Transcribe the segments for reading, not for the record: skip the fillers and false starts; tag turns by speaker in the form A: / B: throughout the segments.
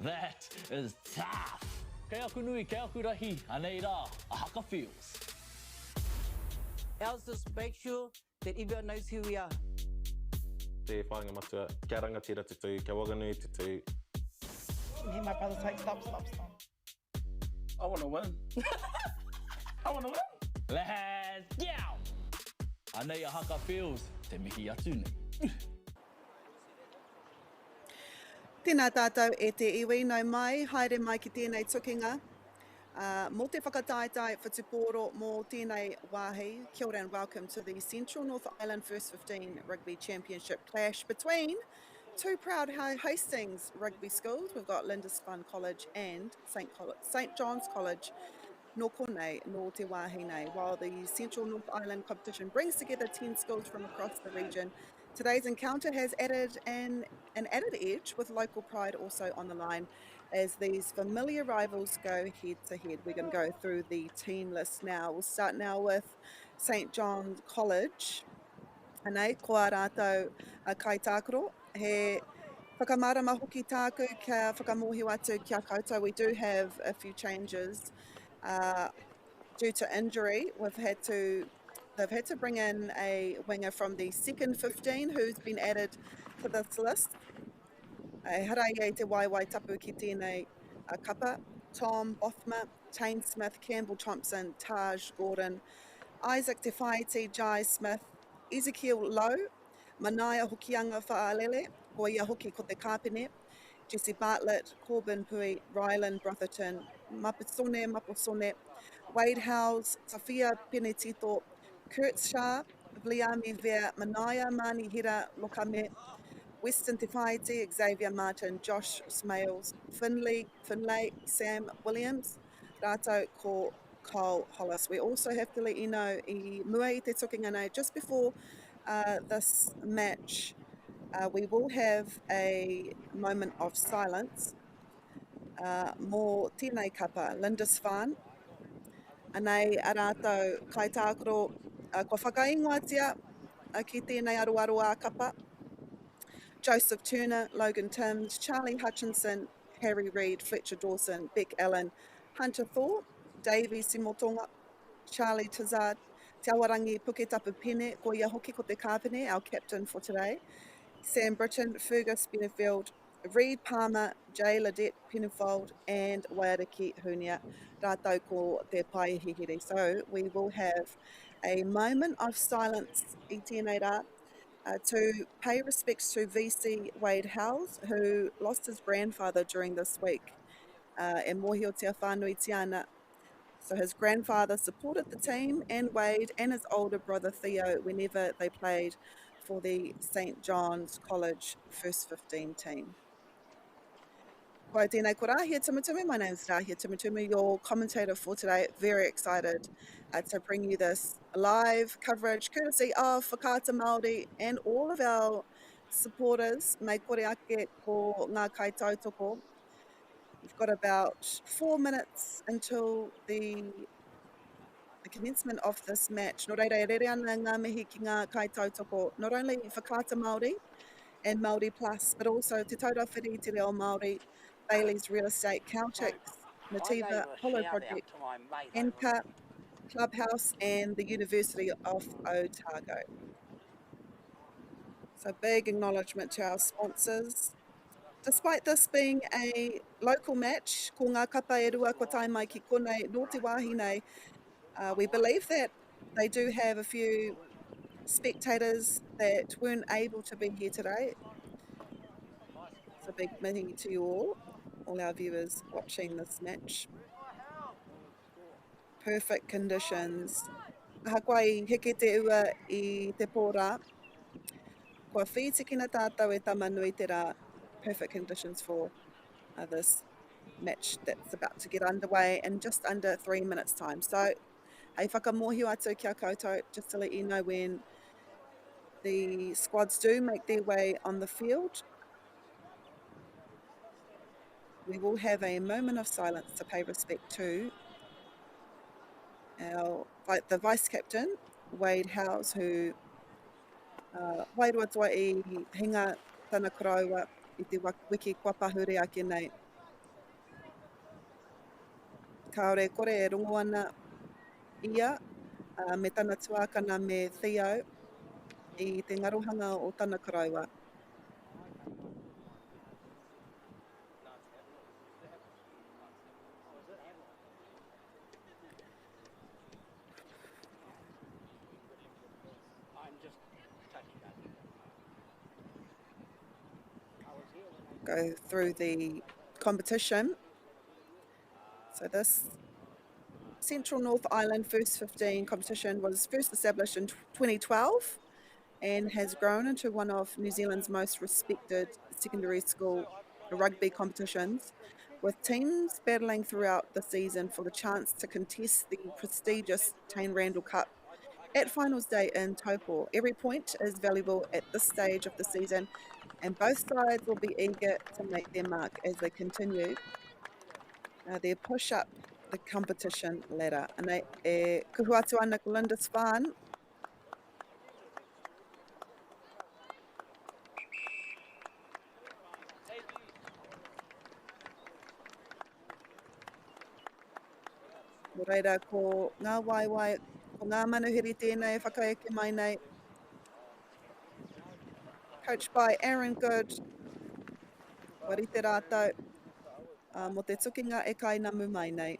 A: That is tough! Kei aku nui, kei aku rahi, anei rā, a Haka Feels.
B: Ours is make sure that everyone knows who we are.
C: Te whāinga matua, kia rangatira te tū, kia waganui te tū.
D: And then my brother's like, stop, stop, stop.
E: I wanna win. I wanna win.
A: Let's go! Anei a Haka Feels, te mihi atu nei.
F: Tēnā tātou e te iwi, nau mai, haere mai ki tēnei tukinga mō te whakataetae whutupōro mō tēnei wāhi. Kia ora and welcome to the Central North Island First 15 Rugby Championship clash between two proud Hastings rugby schools. We've got Lindisfarne College and St. St. John's College nō konei, nō te wāhi nei. While the Central North Island competition brings together 10 schools from across the region, today's encounter has added an, an added edge with local pride also on the line as these familiar rivals go head to head. We're going to go through the team list now. We'll start now with St. John's College. Anei, ko ā rātou kaitākaro. He whakamārama hoki tāku kia whakamōhio atu ki a koutou. We do have a few changes uh, due to injury. We've had to they've had to bring in a winger from the second 15 who's been added to this list. Ehara ia i te waewae tapu ki tēnei kapa, Tom Bothma, Tane Smith, Campbell Thompson, Taj Gordon, Isaac Te Whaiti, Jai Smith, Ezekiel Lowe, Manaia Hokianga Fa'alele, ko ia hoki ko te kāpene, Jesse Bartlett, Corbin Pui, Rylan Brotherton, Mapisone Maposone, Wade Howes, Tawhia Penetito, Kurt Sharp, Viliami Vea, Manaia Manihera Lokame, Weston Te Whaiti, Xavier Martin, Josh Smales, Finley, Finlay, Sam Williams, rātou ko Kyle Hollis. We also have to let you know i mua i te tukinga nei, just before uh, this match, uh, we will have a moment of silence uh, mō tēnei kapa, Lindisfarne. Anei a rātou kaitākaro uh, kua whakaingoatia uh, ki tēnei aroaro ā-kapa. Joseph Turner, Logan Timms, Charlie Hutchinson, Harry Reid, Fletcher Dawson, Beck Allen, Hunter Thor, Davey Simotonga, Charlie Tizard, Te Awarangi Puketapu Pene, ko ia hoki ko te kāpene, our captain for today, Sam Britton, Fergus Benefield, Reid Palmer, Jay Ledette Penfold and Waiariki Hunia, rātou ko Te Paehihiri. So we will have a moment of silence i tēnei rā uh, to pay respects to VC Wade Howes, who lost his grandfather during this week. Uh, e mōhiotia whānuitia ana. So his grandfather supported the team and Wade and his older brother Theo whenever they played for the St John's College First 15 team. Ko au tēnei ko Rahia Tumutumu. My name is Rahia Tumutumu, your commentator for today. Very excited uh, to bring you this live coverage courtesy of Whakaata Māori and all of our supporters. Mei kore ake ko ngā kaitautoko. We've got about four minutes until the the commencement of this match. Nō reira, e rere ana ngā mihi ki ngā kaitautoko, not only Whakaata Māori and Māori Plus, but also Te Taura Whiri, Te Reo Māori, Bailey's Real Estate, Caltex, Nativa, Apollo Project, NCA, Clubhouse and the University of Otago. So big acknowledgement to our sponsors. Despite this being a local match, ko ngā kapa e rua kua tae mai ki konei nō te wāhi nei, uh, we believe that they do have a few spectators that weren't able to be here today. It's a big mihi to you all, all our viewers watching this match. Perfect conditions. Ahakoa i heke te ua i te pō rā, kua whītikina tātou e Tamanui te rā. Perfect conditions for uh, this match that's about to get underway in just under three minutes time. So, hei whakamōhio atu ki a koutou, just to let you know when the squads do make their way on the field, we will have a moment of silence to pay respect to our the vice captain, Wade Howes, who uh, wairua toa i hinga tana koroua i te wiki kua pahure ake nei. Kāore kore e rongo ana ia uh, me tana tuākana me Theo i te ngarohanga o tana koroua. Go through the competition. So this Central North Island First 15 competition was first established in 2012 and has grown into one of New Zealand's most respected secondary school rugby competitions, with teams battling throughout the season for the chance to contest the prestigious Taine Randell Cup at finals day in Taupo. Every point is valuable at this stage of the season, and both sides will be eager to make their mark as they continue their push up the competition ladder. Anei, e kuhu atu ana ko Lindisfarne. Nō reira, ko ngā waewae, ko ngā manuhiri tēnei e whakaeke mai nei. Coached by Aaron Good. Kua rite rātou uh, mō te tukinga e kainamu mai nei.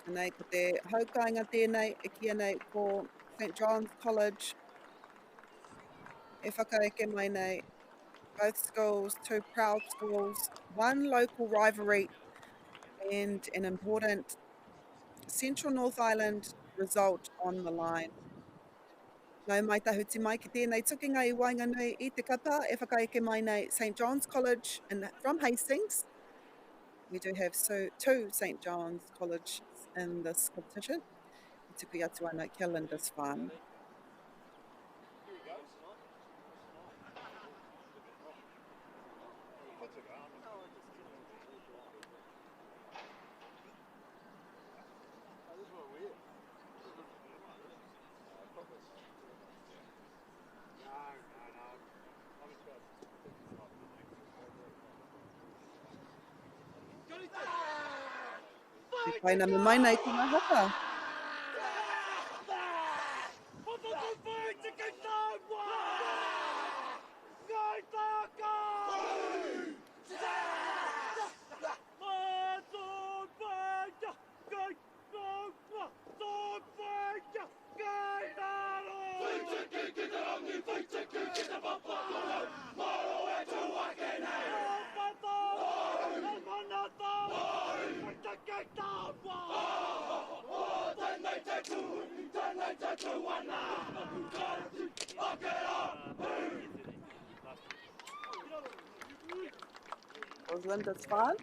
F: Nei, ko te haukāinga tēnei e kīia nei ko St John's College e whakaeke mai nei. Both schools, two proud schools, one local rivalry and an important Central North Island result on the line. Nau mai tahuti mai ki tēnei tukinga i waenganui i te kapa e whakaeke mai nei St John's College in, from Hastings. We do have so, two St John's College in this competition. E tuku atu ana kia Lindisfarne. Te painamu mai nei ko ngā haka. Was Lindisfarne.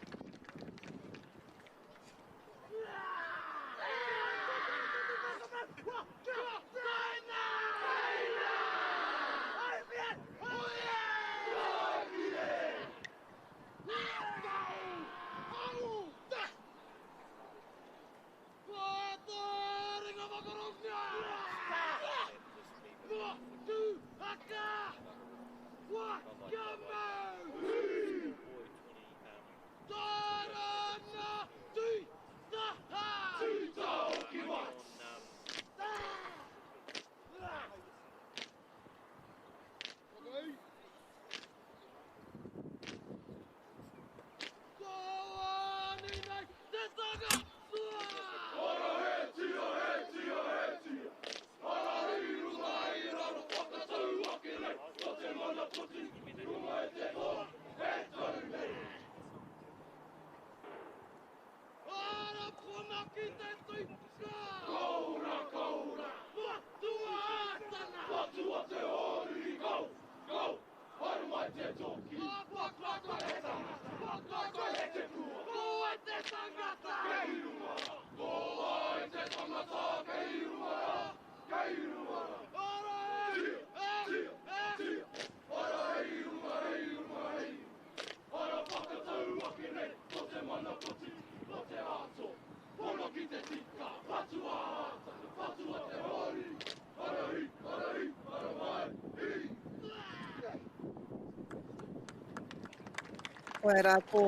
F: Koe rā ko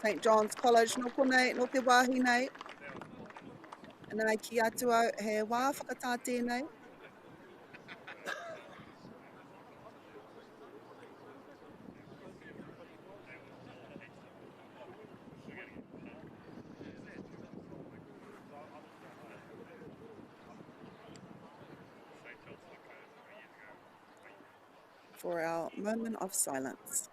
F: St John's College nō konei, nō te wāhi nei. Nā, ki atu au, he wā whakatā tēnei. For our moment of silence.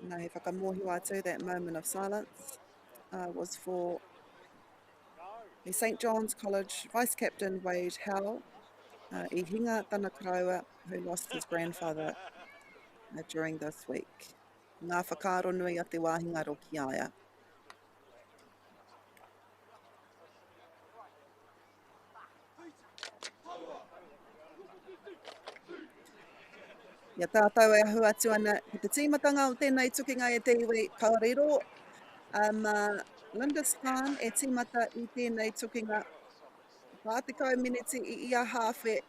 F: Nā, he whakamōhio atu that moment of silence was for the St John's College Vice Captain Wade Howell, i hinga tana koroua who lost his grandfather during this week. Ngā whakaaro nui a te wāhi ngaro ki a ia. I a tātou e ahu atu ana ki te tīmatanga o tēnei tukinga e te iwi, ka riro Lindisfarne e tīmata i tēnei tukinga 40 miniti i ia hāwhe.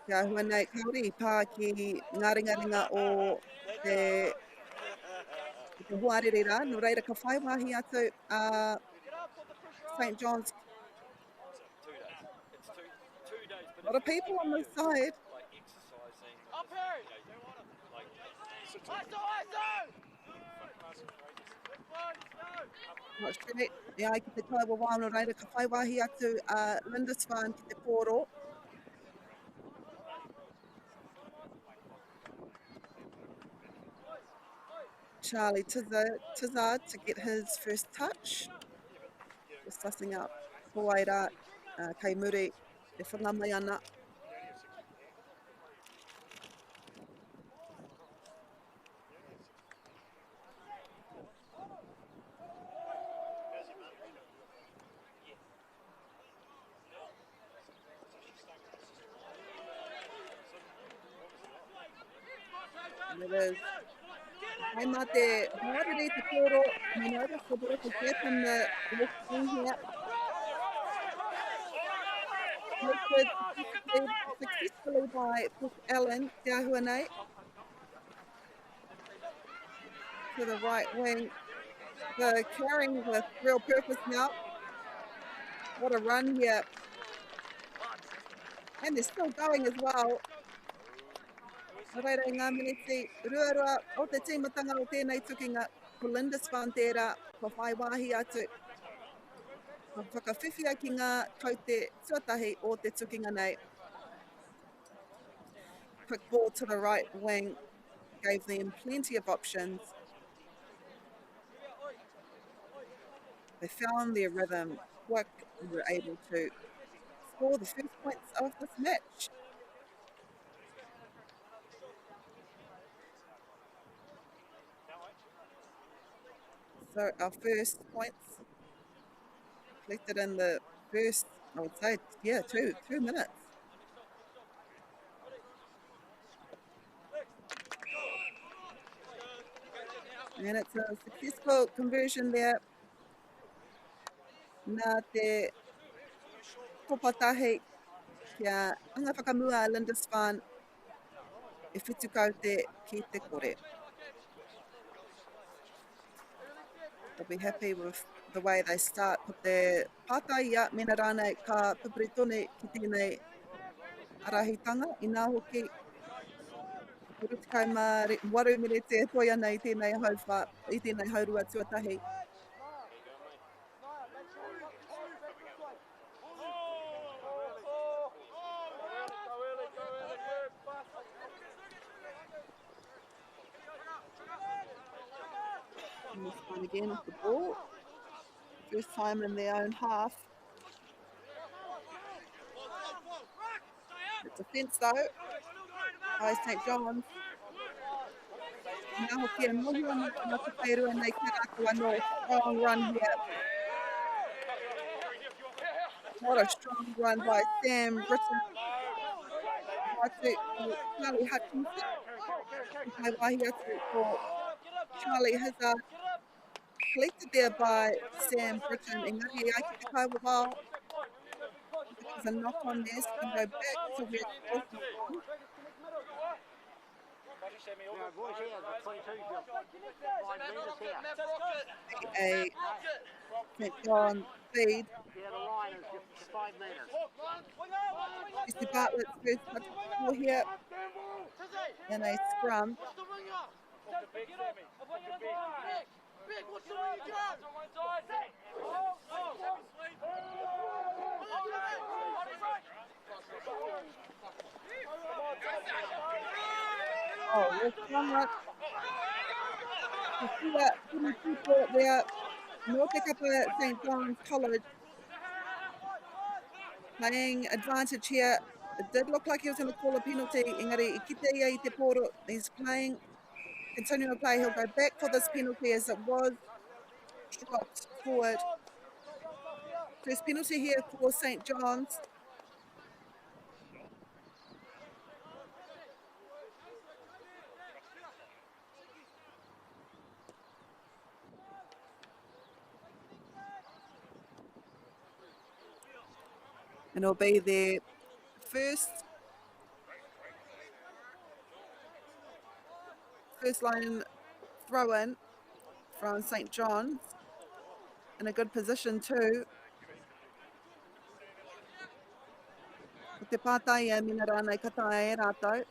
F: Te āhua nei, kāore i pā ki ngā ringaringa o te, te hoariri rā, nō reira ka whai wāhi atu a St John's. A lot of people on this side. Not straight. E ai ki te kaiwawao nō reira ka whai wāhi atu a Lindisfarne ki te pōro. Charlie Tizard to get his first touch. Just sussing up ko wai rā kei muri e whanga mai ana. And it is Hei mā te hoariri te pōro, me notice the bit of a gap in the left wing here. Lifted successfully by Brooke Allen, te ahua nei. To the right wing. The carrying with real purpose now. What a run here. And they're still going as well. Nō reira i ngā miniti ruarua o te tīmatanga o tēnei tukinga, ko Lindisfarne tērā kua whai wāhi atu, kua whakawhiwhia ki ngā kaute tuatahi o te tukinga nei. Quick ball to the right wing gave them plenty of options. They found their rhythm quick and were able to score the first points of this match. So our first points collected in the first, I would say, yeah, two minutes. And it's a successful conversion there. Nā te kopatahi kia anga whakamua a Lindisfarne e whitu kaute ki te kore. They'll be happy with the way they start. Ko te pātai ia, mena rānei ka pupuri tonu ki tēnei arahitanga, inā hoki 38 minete e toe ana i tēnei hauwhā, i tēnei haurua tuatahi. And this one again off the ball. First time in their own half. It's a fence though by St. John's. Nā hoki e mohi ana ki ngā whakairua nei ki rātou anō. Strong run here. What a strong run by Sam Britton. Atu Charlie Hutchinson. Hai wāhi atu ko Charlie Hazard. Collected there by Sam Britton. Engari e ai ki te kaiwawao. There's a knock on there, so we go back to where it was knocked on. A St. John feed. Mr. Bartlett's first touch ball here in a scrum. Oh, there's one right. You see that many people there. Nō te kapa St. John's College playing advantage here. It did look like he was going to call a penalty. Engari, i kite ia i te pōro. He's playing, continuing to play. He'll go back for this penalty as it was dropped forward. First penalty here for St. John's. And it'll be their first line throw in from St. John's. In a good position too. Ko te pātai ia mena rānei ka taea e rātou.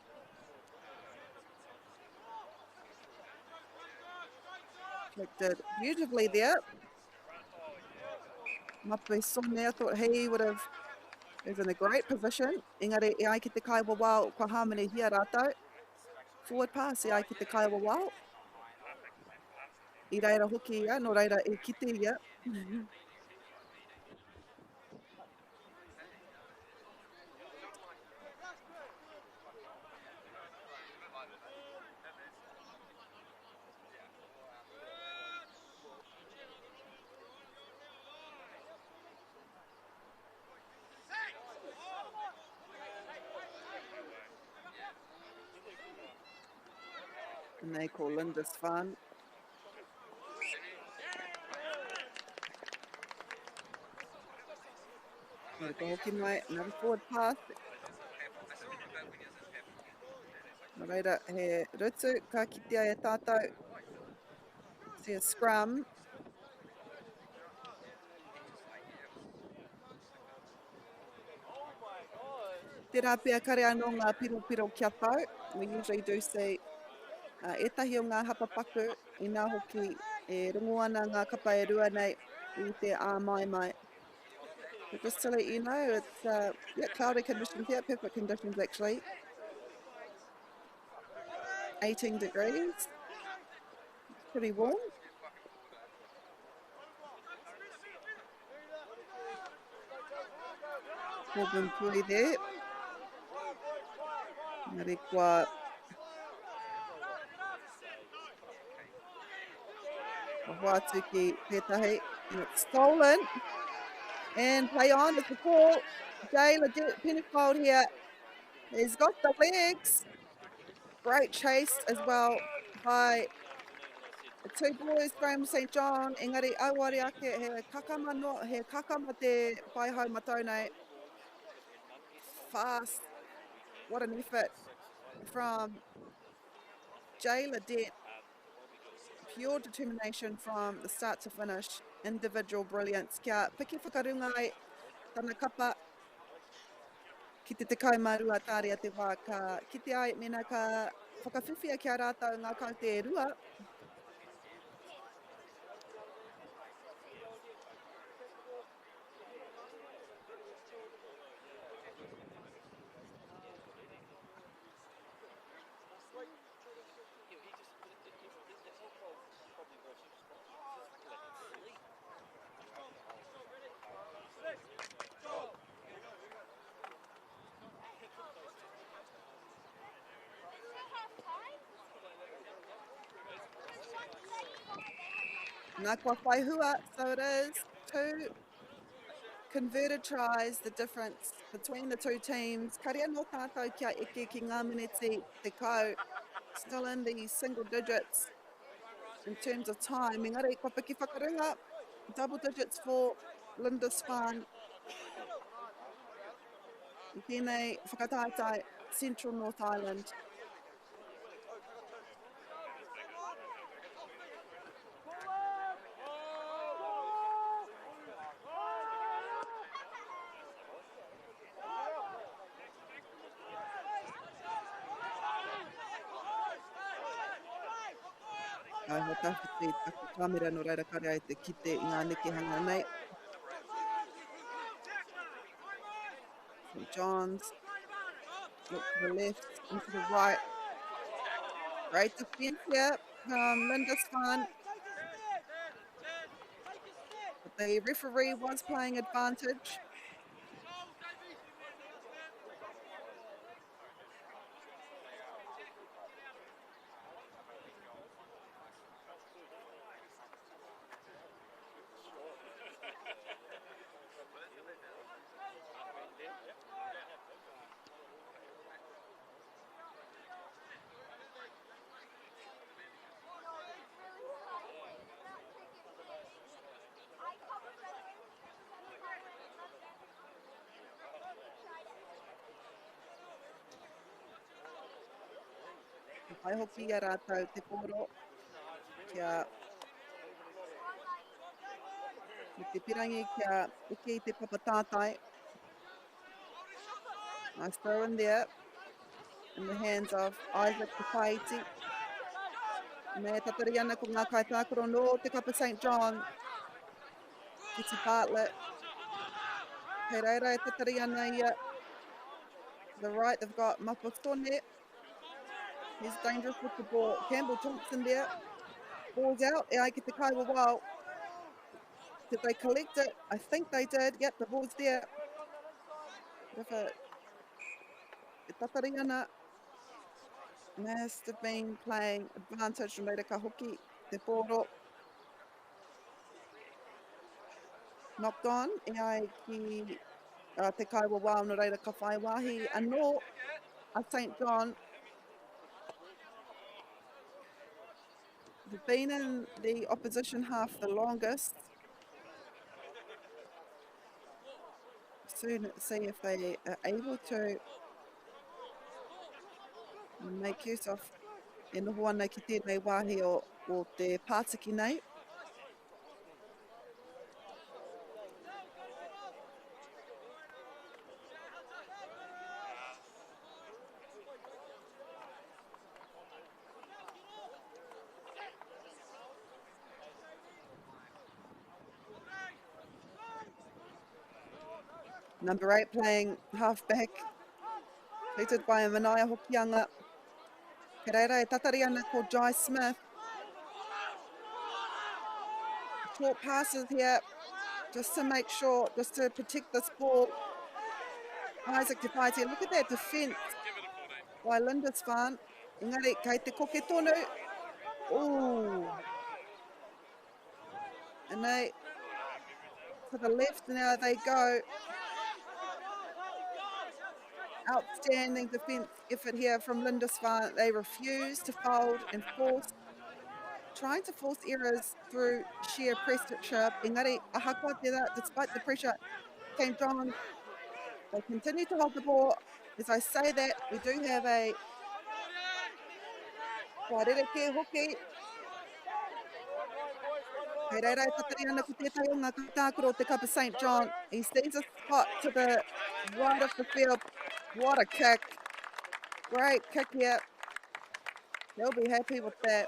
F: Collected beautifully there. Mapu Sone, I thought he would have is in a great position. Engari e ai ki te kaiwawao, kua hāmenehia rātou. Forward pass e ai ki te kaiwawao. I reira hoki ia, nō reira e kite ia. And they call Lindisfarne. Ka hoki mai, another forward pass. Nō reira, he rutu ka kitea e tātou. See a scrum. Tērā pea kare anō ngā piropiro kia tau. We usually do see uh, ētahi o ngā hapa paku, inā hoki e rongo ana ngā kapa e rua nei i te āmaimai. But just to let you know, it's uh, yeah, cloudy conditions here, perfect conditions actually. 18 degrees. It's pretty warm. Corbin Pui there. Engari kua kua hoatu ki tētahi. And it's stolen. And play on with the ball. Jay Ledet Pennifold here. He's got the legs. Great chase as well by the two boys from St. John. Engari auare ake he kakama no, he kakama te paihau matau nei. Fast. What an effort from Jay Ledet. Pure determination from the start to finish. Individual brilliance. Kia piki whakarunga ai tana kapa ki te 12 tāria te wā ka kite ai mēnā ka whakawhiwhia ki a rātou ngā kaute e rua. Nā kua whai hua, so it is. Two converted tries, the difference between the two teams. Kare anō tātou kia eke ki ngā miniti 10. Still in the single digits in terms of time. Engari, kua piki whakarunga. Double digits for Lindisfarne. I tēnei whakataetae Central North Island. Ka hoa tawhiti taku kāmera nō reira kare ai te kite i ngā nekehanga nei. St John's, look to the left, into the right. Great defence here from Lindisfarne. But the referee was playing advantage. Ka whai hoki i a rātou te pōro kia me te pirangi kia eke i te papa tātai. Nice throw in there in the hands of Isaac Te Whaiti. Me tatari ana ko ngā kaitākaro nō te kapa St. John. Kitty Bartlett. Kei reira e tatari ana ia. To the right, they've got Mapostone. He's dangerous with the ball. Campbell Thompson there. Ball's out. E ai ki te kaiwawao. Did they collect it? I think they did. Yep, the ball's there. If it, e tatari ana, must have been playing advantage nō reira ka hoki te pōro. Knocked on e ai ki te kaiwawao nō reira ka whai wāhi anō a St John. They've been in the opposition half the longest. Soon see if they are able to make use of e noho ana ki tēnei wāhi o, o te pātiki nei. Number 8 playing halfback. Completed by Manaia Hokianga. He reira e tatari ana ko Jai Smith. Short passes here just to make sure, just to protect this ball. Isaac Te Paiti, look at that defence by Lindisfarne. Engari, kei te koke tonu. Ooh. And they, to the left now they go. Outstanding defence effort here from Lindisfarne. They refuse to fold and force, trying to force errors through sheer pressure. Engari, ahakoa tērā, despite the pressure, St. John, they continue to hold the ball. As I say that, we do have a kua rerekē hoki. Kei reira e tatari ana ko tētahi o ngā kaitākaro o te kapa St. John. He sees a spot to the right of the field. What a kick. Great kick here. He'll be happy with that.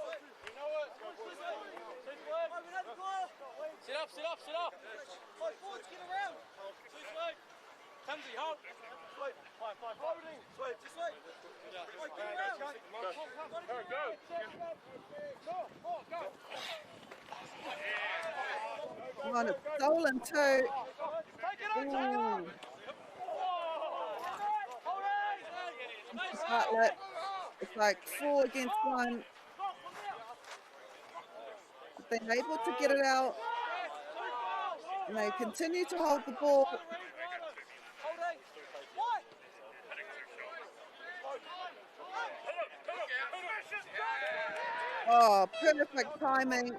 A: Sit up, sit up, sit up.
F: Come on, it's stolen too. Ooh. Bartlett. It's like 4 against 1. But they're able to get it out. And they continue to hold the ball. Oh, perfect timing.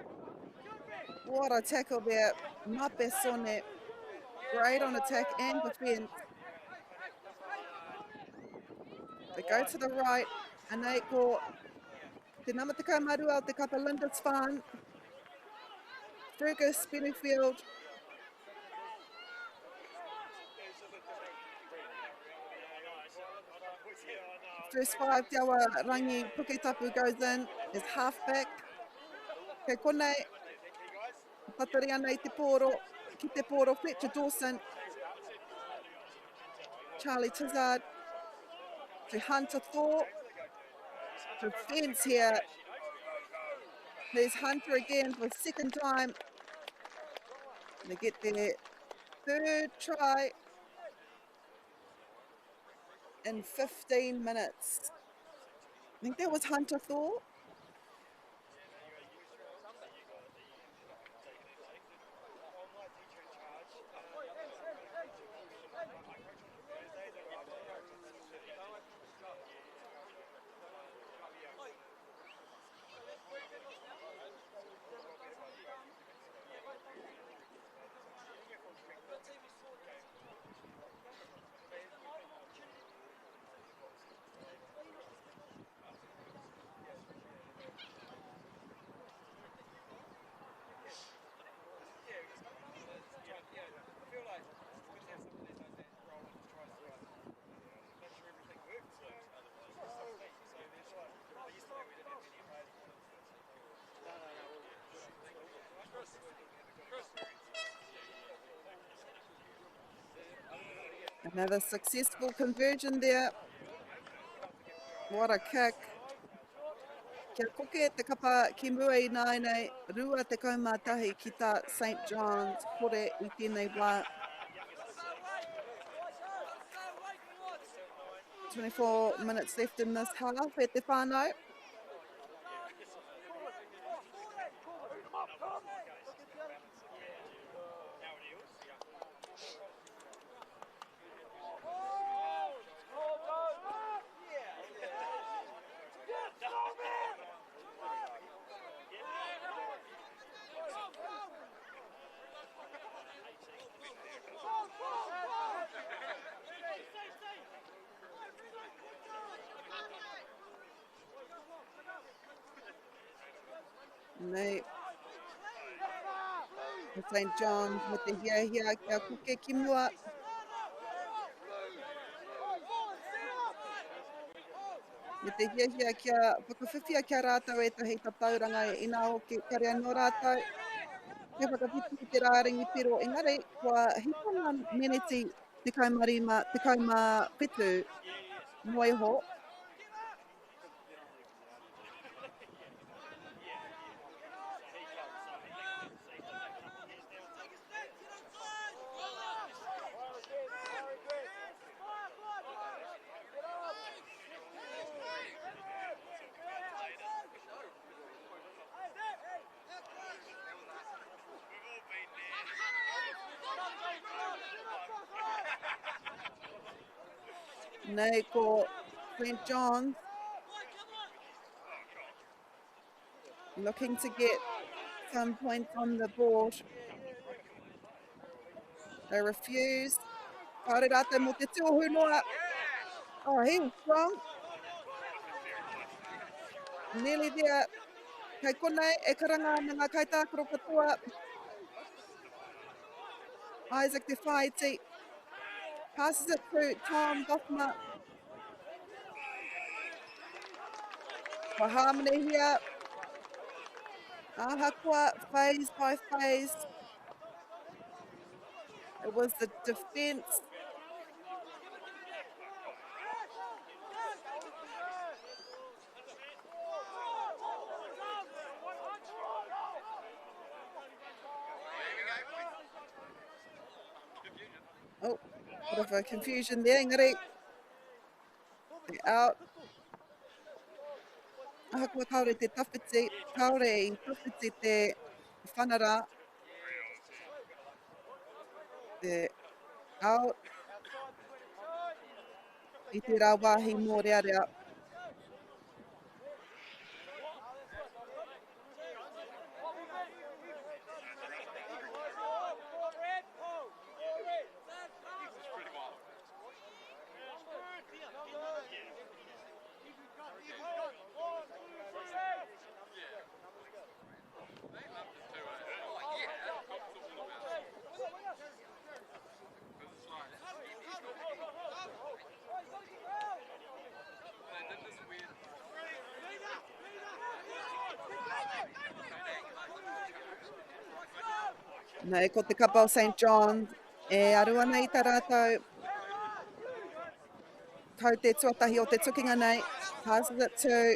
F: What a tackle there. Mape Sone. Great on attack and defense. They go to the right. Anei ko te nama tekau mā rua o te kapa Lindisfarne. Fergus Benefield. First five, Te Awa Rangi Puketapu goes in as halfback. Kei konei, tatari ana i te pōro, ki te pōro, Fletcher Dawson, Charlie Tizard, to Hunter Thorpe, defence here. There's Hunter again for the second time. They get their third try in 15 minutes. I think that was Hunter Thorpe. Another successful conversion there. What a kick. Kia koke te kapa ki mua i nāianei, 21 ki tā St John's kore i tēnei wā. 24 minutes left in this half e te whānau. Nei. Ko St John's me te hiahia kia koke ki mua. Me te hiahia kia whakawhiwhia ki a rātou ētahi tatauranga inā hoki kare anō rātou kia whakawhiti i te rārangi piro engari kua hipa ngā meneti 15, 17 noa iho. Nei ko St John's looking to get some points on the board. They refuse. Kāore rātou mō te tuohu noa. Oh, he was strong. Nearly there. Kei konei e karanga ana ngā kaitākaro katoa. Isaac Te Whāiti passes it to Tom Goffner. Kua hāmenehia. Ahakoa phase by phase. It was the defence. Oh, bit of a confusion there, engari. They're out. Ahakoa kāore te tawhiti, kāore i tawhiti te whanara. Te out. I tērā wāhi mōrearea. Nei, ko te kapa o St John e aru ana i tā rātou kaute tuatahi o te tukinga nei. Passes it to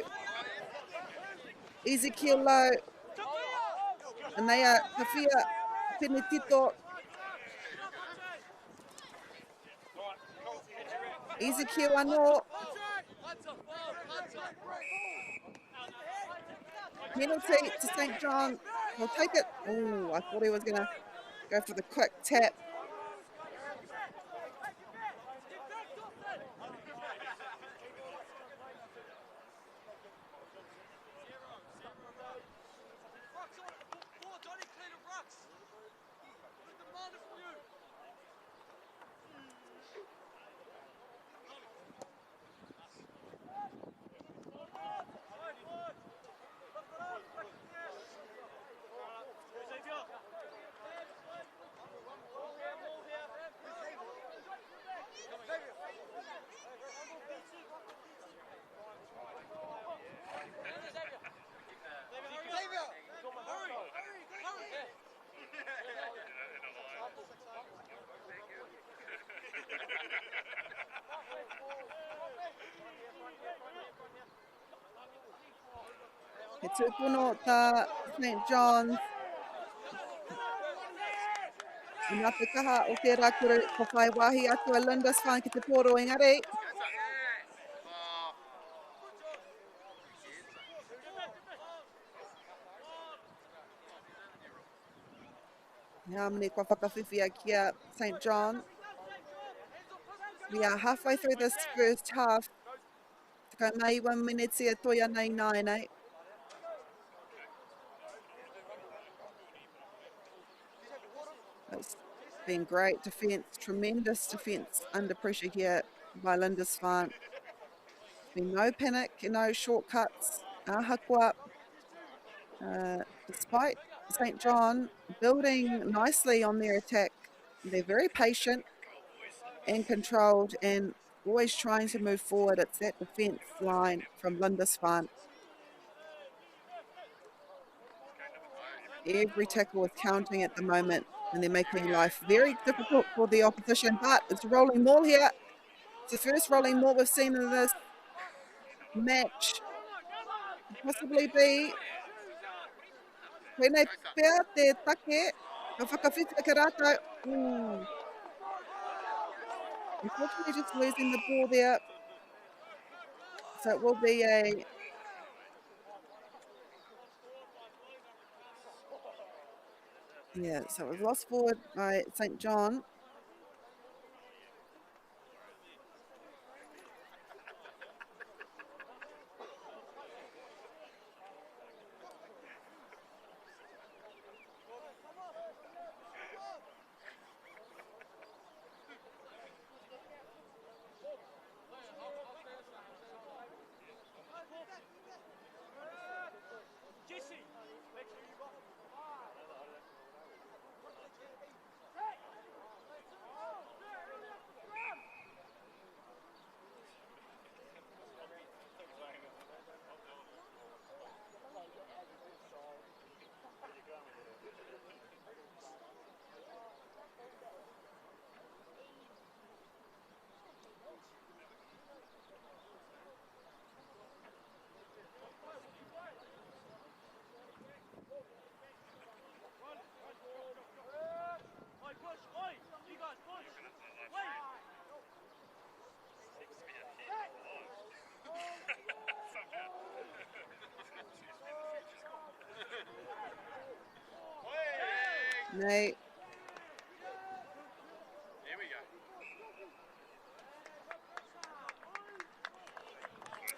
F: Ezekiel Lowe. Anei a Tawhia Penetito. Ezekiel anō. Penalty to St. John. He'll take it. Oh, I thought he was going to go for the quick tap. He tūpono tā St. John's. Nā te kaha o tērā kuru, ka whai wāhi atu a Lindisfarne ki te pōro engari. He āmine kua whakawhiwhia ki a St. John. We are halfway through this first half. 19 mineti e toi ana i nāianei. It's been great defence, tremendous defence under pressure here by Lindisfarne. Been no panic, no shortcuts. Ahakoa, despite St. John building nicely on their attack, they're very patient and controlled and always trying to move forward. It's that defence line from Lindisfarne. Every tackle is counting at the moment, and they're making life very difficult for the opposition, but it's a rolling maul here. It's the first rolling maul we've seen in this match. Possibly be Tēnei pea te take, ka whakawhiwhia ki rātou. Ooh. Unfortunately, just losing the ball there. So it will be a Yeah, so it was lost forward by St. John. Nei.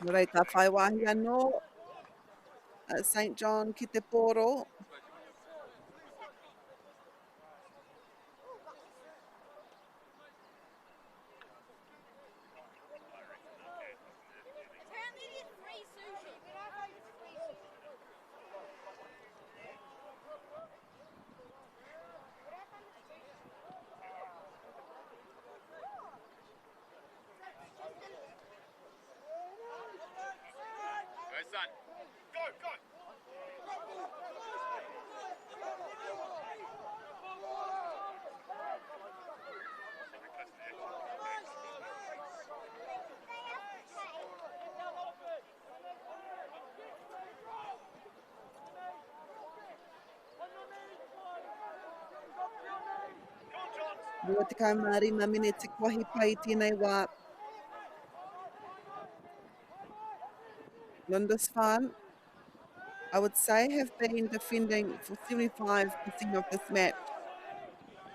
F: Nō reira, whai wāhi anō a St John ki te pōro. 25 mineti kua hipa i tēnei wā. Lindisfarne, I would say, have been defending for 75% of this match.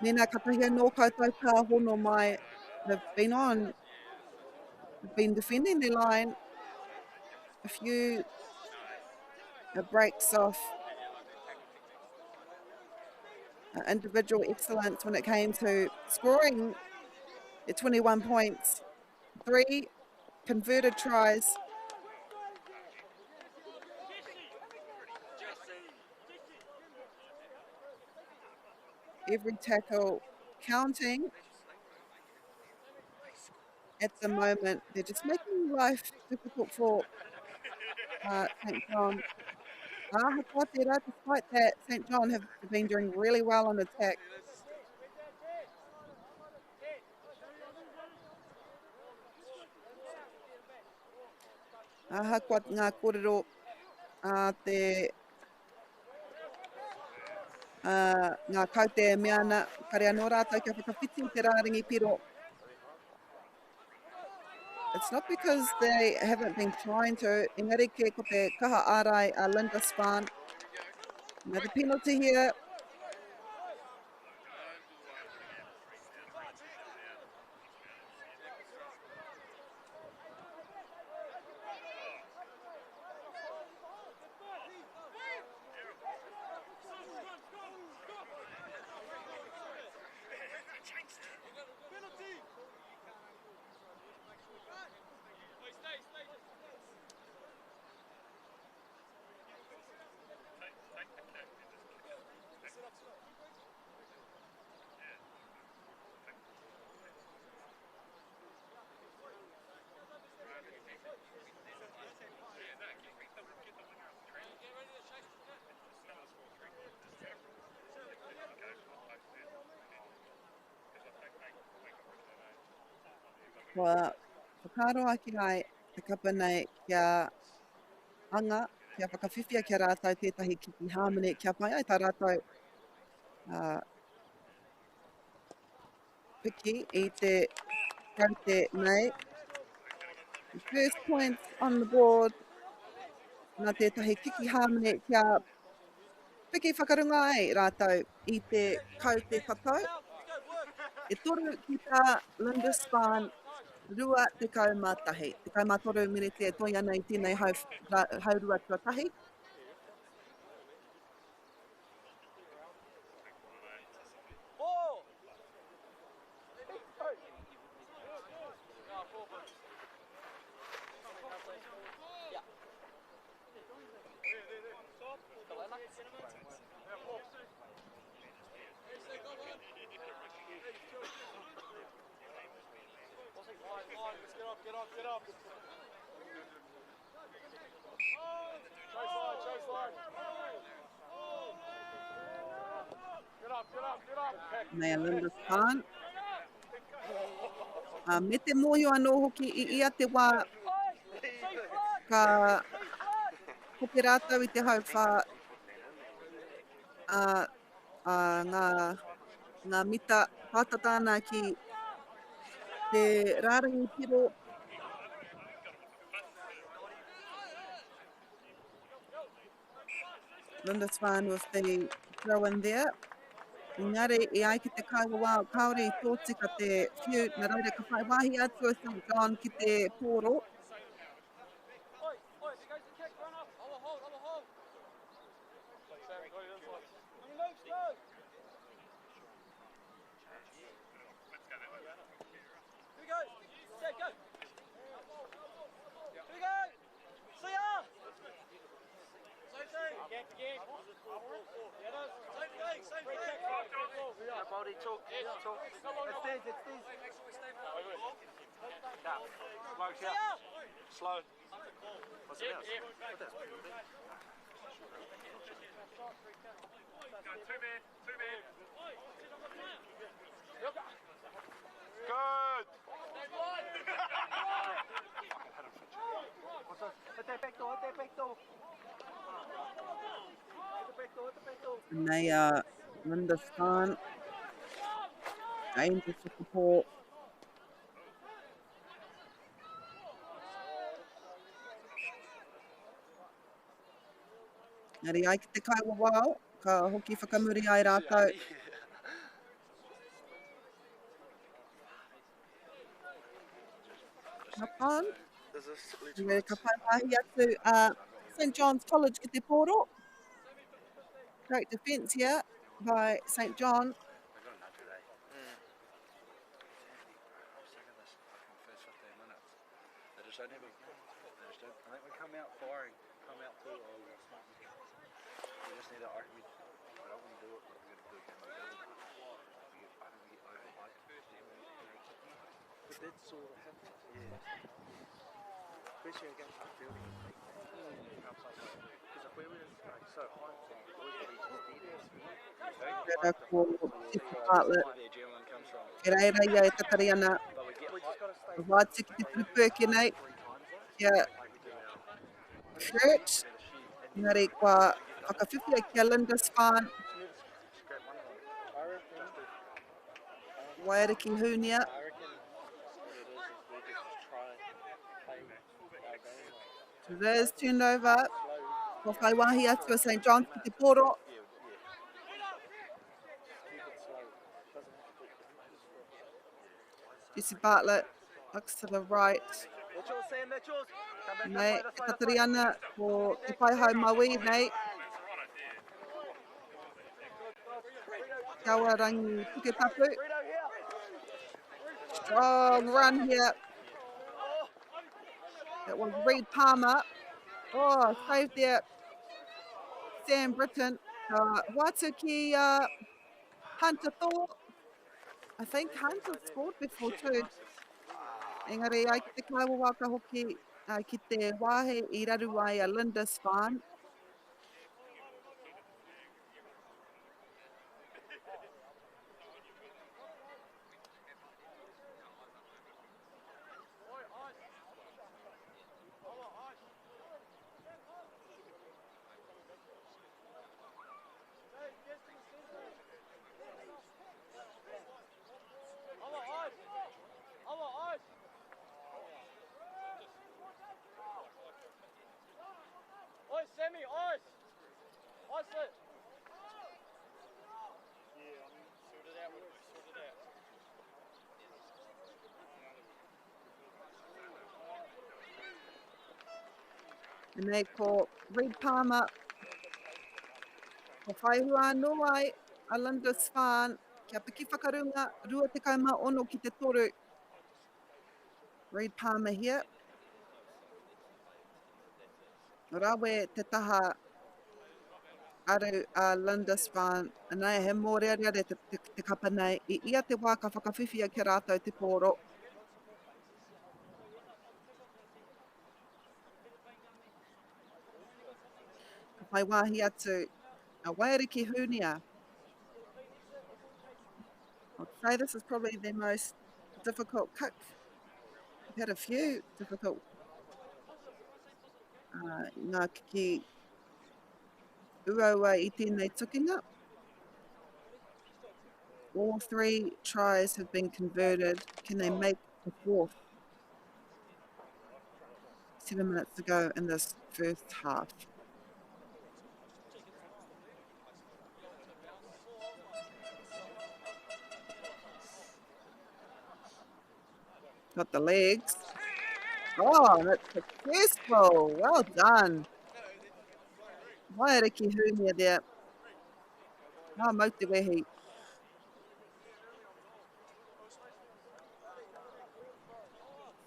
F: Mēnā ka tahi anō koutou ka hono mai, they've been on, they've been defending their line. A few breaks off individual excellence when it came to scoring at 21 points, 3 converted tries. Every tackle counting at the moment. They're just making life difficult for St. John. Despite that, St. John have been doing really well on attack. Ahakoa ngā kōrero a te a ngā kaute e mea ana, kare anō rātou kia whakawhiti i te rārangi piro. It's not because they haven't been trying to, engari kē ko te kaha ārai a Lindisfarne. Another penalty here. Kua whakaaro ake ai te kapa nei kia anga, kia whakawhiwhia ki a rātou tētahi kiki hāmene kia pai ai tā rātou uh, piki i te kaute nei. The first point on the board nā tētahi kiki hāmene kia piki whakarunga ai rātou i te kaute tatau. E toru ki tā Lindisfarne 21. 13 minute e toi ana i tēnei hau, haurua tuatahi. Nei a Linda Khan. Me te mōhio anō hoki i ia te wā ka koke rātou i te hauwhā a, a ngā, ngā mita pātata ana ki te rārangi piro. Lindisfarne with the throw in there. Engari, e ai ki te kaiwawao, kāore i tōtika te whiu, nā reira ka whai wāhi atu a St John ki te pōro. Nei a Linda Stan, Angel Support. Engari ai ki te kaiwawao, ka hoki whakamuri ai rātou. Ka pan. Engari ka whai wāhi atu a St John's College ki te pōro. Great defence here by St John. Tērā ko Tipu Bartlett. Kei reira ia e tatari ana. Wāti ki te purupureke nei. Kia Kurt. Engari kua whakawhiwhia ki a Lindisfarne. Waiariki Hunia. It is turned over. Kua whai wāhi atu a St John's ki te poro. Jesse Bartlett looks to the right. Nei, e tatari ana ko Te Paihau Maui, nei. Te Awarangi Puketapu. Strong run here. That was Reed Palmer. Oh, saved there. Sam Britton. Hoatu ki Hunter Thorpe. I think Hunter scored before too. Engari ai ki te kāwa waka hoki ki te wāhi i raru ai a Lindisfarne. Nei ko Reed Palmer. Ko whaihua anō ai a Lindisfarne kia piki whakarunga 26 ki te 3. Reed Palmer here. Rawe te taha aru a Lindisfarne. Nei, he mōrearea te, te, te kapa nei. I ia te wā ka whakawhiwhia ki a rātou te pōro. Ka whai wāhi atu a Waiariki Hunia. I'd say this is probably the most difficult kick. We've had a few difficult ngā kiki uaua i tēnei tukinga. All three tries have been converted. Can they make the fourth? 7 minutes to go in this first half. Got the legs. Oh, that's successful. Well done. Waiariki Hunia there. Ngā mau te wehi.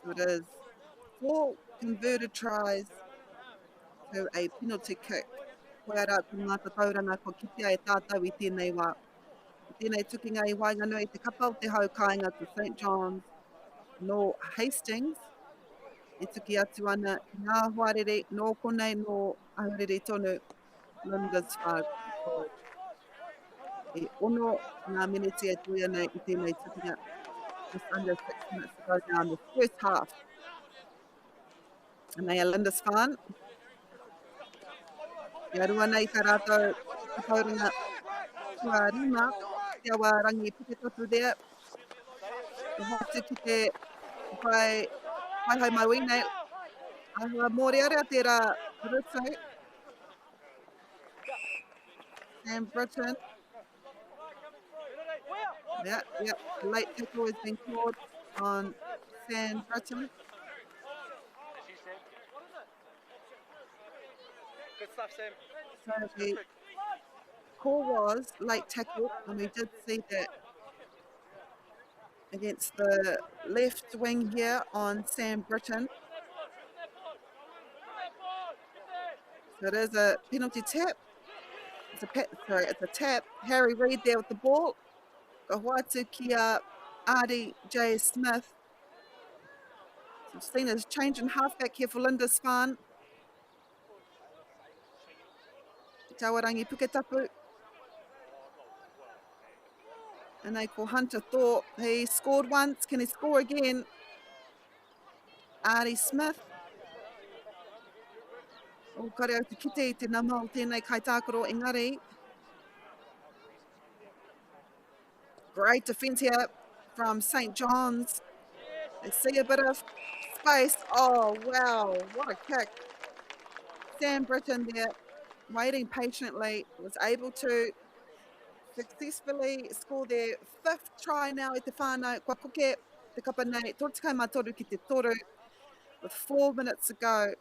F: So it is four converted tries to a penalty kick. Koia rā ko ngā tatauranga kua kitea e tātou i tēnei wā. I tēnei tukinga i waenganui i te kapa o te hau kāinga ko St John's nō Hastings e tuki atu ana ki ngā hoariri nō konei nō Ahuriri tonu Lindisfarne College. E ono ngā miniti e toe ana i tēnei tukinga. Just under 6 minutes to go now in the first half. Anei a Lindisfarne. E aru ana i tā rātou whakaurunga tuarima, te awa rangi puketapu there. E hoatu ki te whai, whaihai maui nei. Ahua mōrearea tērā rutu. Sam Britton. Yeah, yeah. A late tackle has been called on Sam Britton.
E: Good stuff, Sam.
F: So the call was late tackle, and we did see that against the left wing here on Sam Britton. So it is a penalty tap. It's a sorry, it's a tap. Harry Reid there with the ball. Ka hoatu ki a Artie J. Smith. So seen a change in halfback here for Lindisfarne. Te Awarangi Puketapu. And they call Hunter Thorpe. He scored once. Can he score again? Artie Smith. O, kare au te kite i te nama o tēnei kaitākaro, engari. Great defence here from St. John's. They see a bit of space. Oh, wow. What a kick. Sam Britton there, waiting patiently, was able to successfully score their fifth try now i te whānau. Kua koke te kapa nei, 33 ki te toru, with four minutes to go.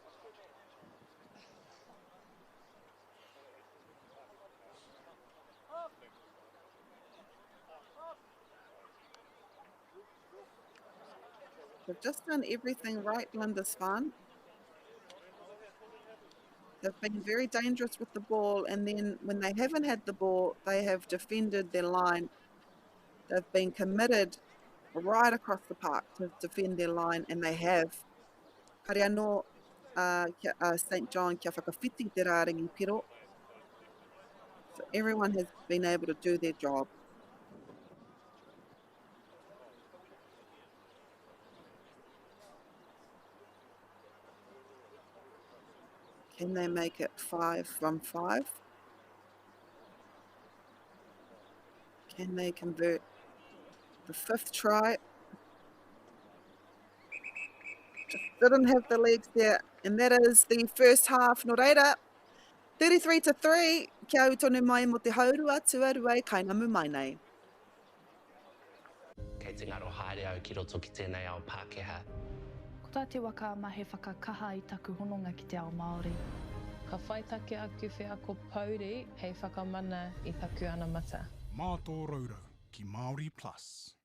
F: They've just done everything right, Lindisfarne. They've been very dangerous with the ball, and then when they haven't had the ball, they have defended their line. They've been committed right across the park to defend their line, and they have. Kare anō uh, kia, uh, St. John kia whakawhiti te rārangi piro. So everyone has been able to do their job. Can they make it five from five? Can they convert the fifth try? Just didn't have the legs there. And that is the first half. Nō reira, 33 to 3, kia ū tonu mai mō te haurua tuarua e kainamu mai nei.
G: Kei te ngaro haere au ki roto ki tēnei ao Pākehā.
H: Ko tā Te Waka Ama he whakakaha i taku hononga ki te ao Māori.
I: Ka whaitake aku wheako pouri hei whakamana i taku anamata.
J: Mā tō rourou ki Māori Plus.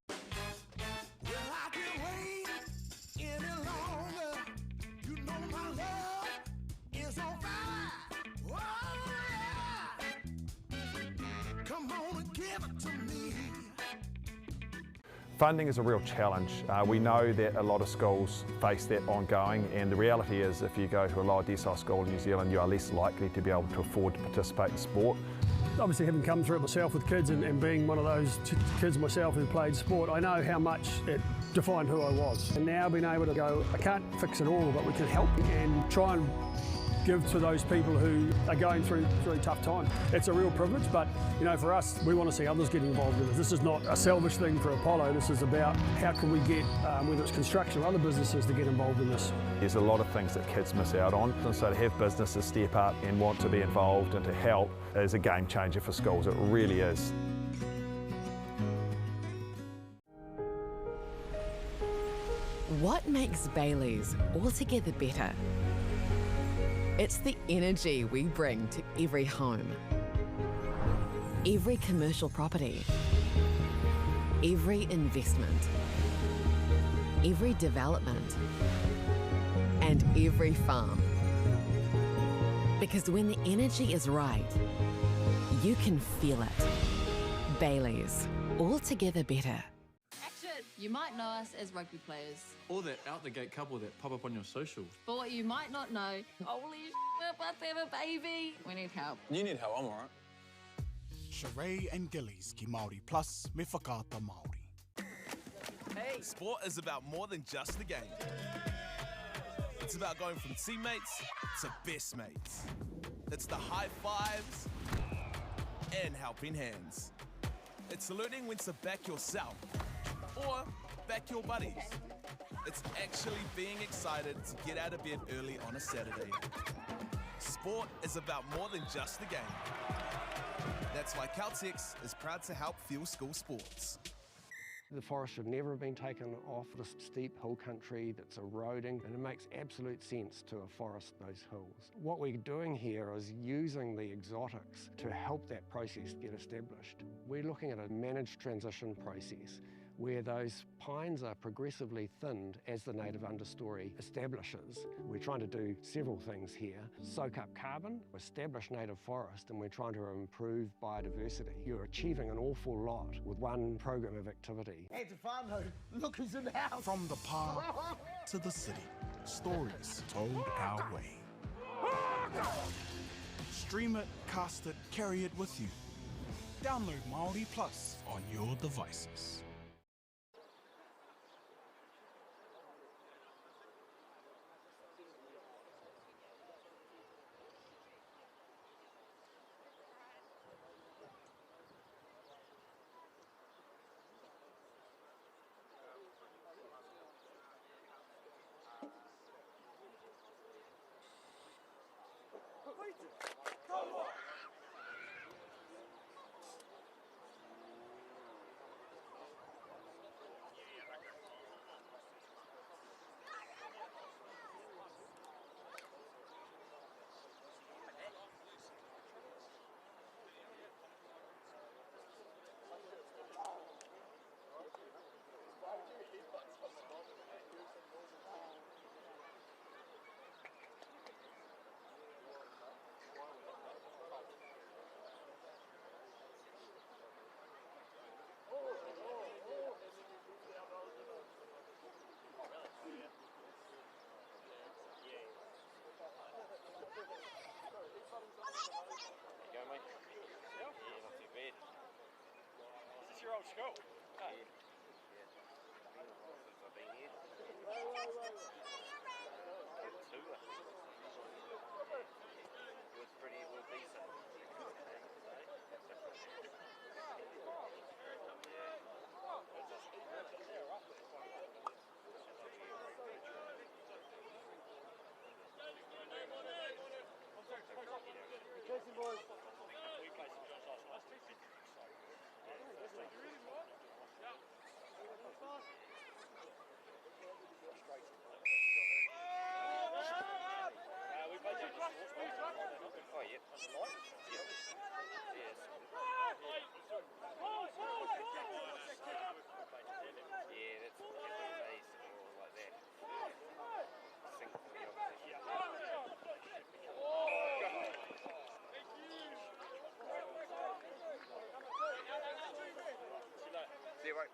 K: Funding is a real challenge. Uh, we know that a lot of schools face that ongoing and the reality is if you go to a lower decile school in New Zealand you are less likely to be able to afford to participate in sport.
L: Obviously having come through it myself with kids and, and being one of those kids myself who played sport, I know how much it defined who I was. And now being able to go, I can't fix it all, but we can help and try and give to those people who are going through through tough times. It's a real privilege, but you know, for us, we want to see others get involved in this. This is not a selfish thing for Apollo. This is about how can we get, um, whether it's construction or other businesses, to get involved in this.
K: There's a lot of things that kids miss out on, and so to have businesses step up and want to be involved and to help is a game changer for schools. It really is.
M: What makes Bayleys altogether better? It's the energy we bring to every home, every commercial property, every investment, every development, and every farm. Because when the energy is right, you can feel it. Bayleys, altogether better.
N: Action! You might know us as rugby players.
O: Or that out the gate couple that pop up on your socials.
N: But what you might not know, holy sh- we're about to have a baby. We need help.
O: You need help, I'm alright.
J: Sheree and Gillies ki Māori Plus me Whakaata Māori.
C: Hey. Sport is about more than just the game. It's about going from teammates to best mates. It's the high fives and helping hands. It's learning when to back yourself or back your buddies. It's actually being excited to get out of bed early on a Saturday. Sport is about more than just the game. That's why Caltex is proud to help fuel school sports.
P: The forest should never have been taken off this steep hill country that's eroding, and it makes absolute sense to afforest those hills. What we're doing here is using the exotics to help that process get established. We're looking at a managed transition process where those pines are progressively thinned as the native understory establishes. We're trying to do several things here. Soak up carbon, establish native forest, and we're trying to improve biodiversity. You're achieving an awful lot with one program of activity.
Q: Hey, Tefano, look who's in the house.
J: From the park to the city, stories told our way. Stream it, cast it, carry it with you. Download Māori Plus on your devices.
E: School.
R: Yeah. Yeah. Since I've been here. Two, I think. It was pretty, it was decent.
Q: Chasing boys.
E: We played St John's last night. We played
R: Oh, yeah. Yep. Yes. Yeah, that's what happens, eh? All like that. Sink for the opposition. See you, mate.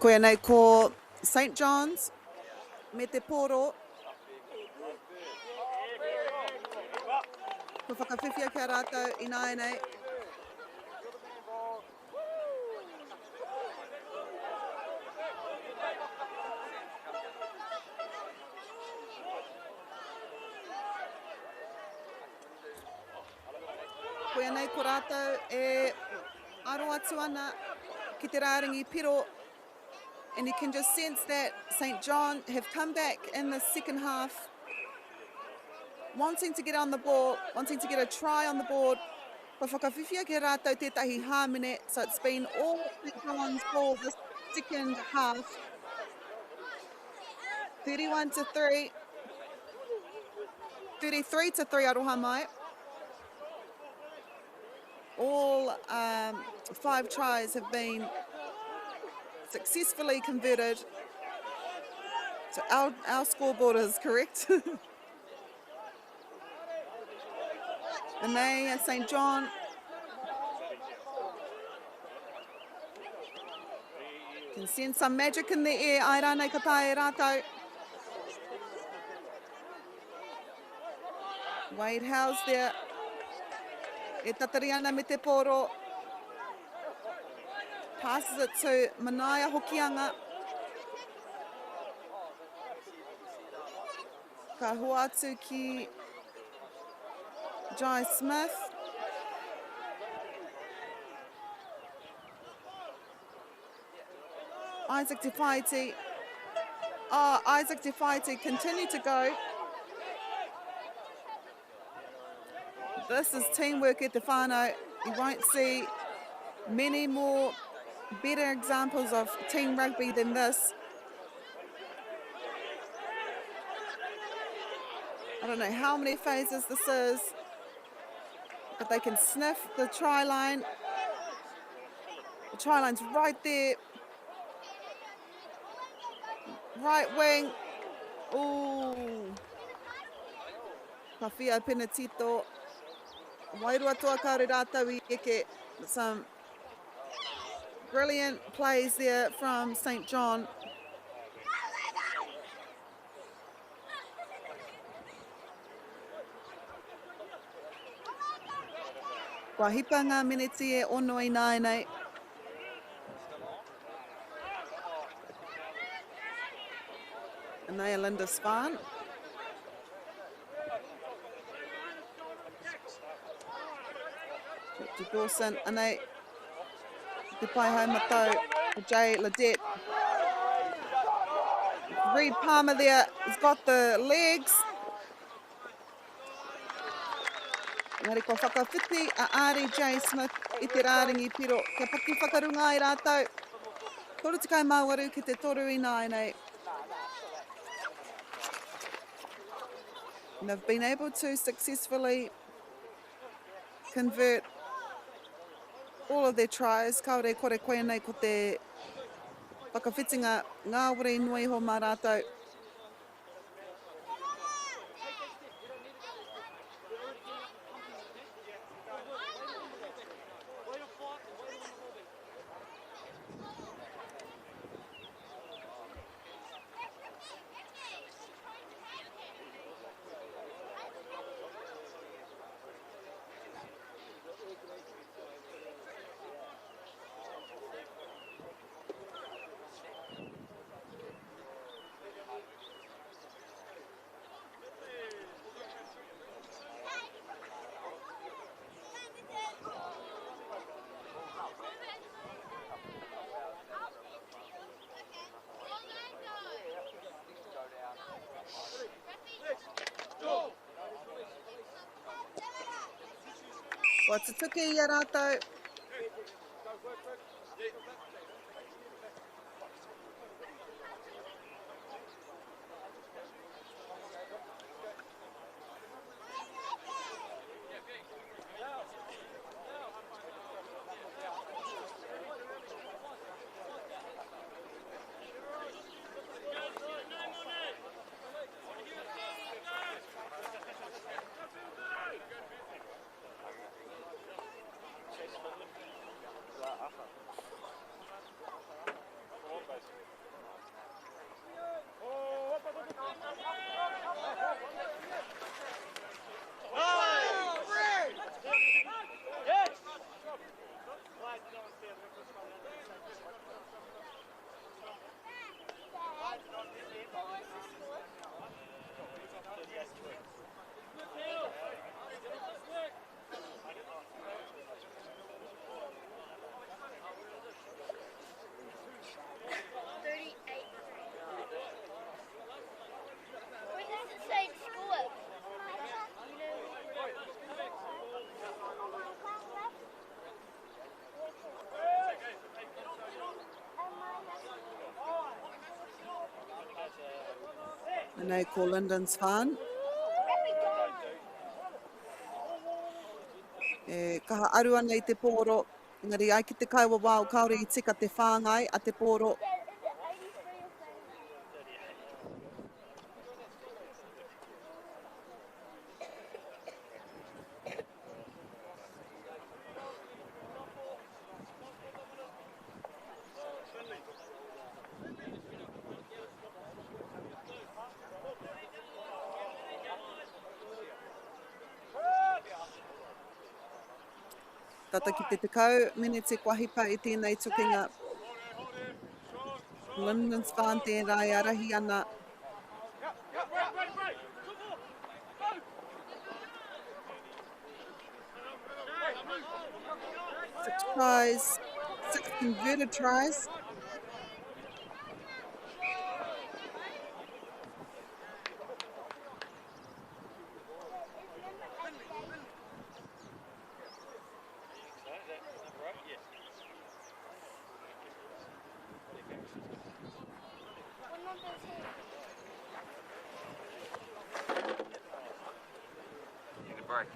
F: Koia nei ko St John's me te pōro. Kua whakawhiwhia ki a rātou ināianei. Koia nei ko rātou e aro atu ana ki te rārangi piro. And you can just sense that St. John have come back in the second half wanting to get on the ball, wanting to get a try on the board. Kua whakawhiwhia ki a rātou tētahi hāmene, so it's been all St John's ball this second half. 31 to 3. 33 to 3 aroha mai. All five tries have been successfully converted. So our, our scoreboard is correct. and they, St. John, can send some magic in the air. Ai rānei ka tae rātou. Wade Howes there. E tatari ana me te pōro. Passes it to Manaia Hokianga. Ka hua atu ki Jai Smith. Isaac Te Whaiti. Oh, Isaac Te Whaiti continue to go. This is teamwork at the whānau. You won't see many more better examples of team rugby than this. I don't know how many phases this is, but they can sniff the try line. The try line's right there. Right wing. Ooh. Ka whia Penetito. Wairua toa kāre rātou i eke. Some brilliant plays there from St. John. Kua hipa ngā meneti e ono ināianei. Anei a Linda Span. To Dawson, anei te paihau matau, Jay Ledette. Reed Palmer there has got the legs. Engari kua whakawhiti a Ari J. Smith i te rārangi piro kia paki whakarunga ai rātou. 38 ki te 3 ināianei. And they've been able to successfully convert all of their tries. Kāore kore koianei ko te whakawhitinga ngāwari noa iho mā rātou. Kua tutuki i a rātou. Anei ko Lyndon Svan. E kaha aru ana i te pōro, engari ai ki te kaiwawao kāore i tika te whāngai a te pōro. Tata ki te 10 meneti kua hipa i tēnei tukinga. Lyndon Svan tērā e arahi ana. Six tries, six converted tries.
R: Need a break.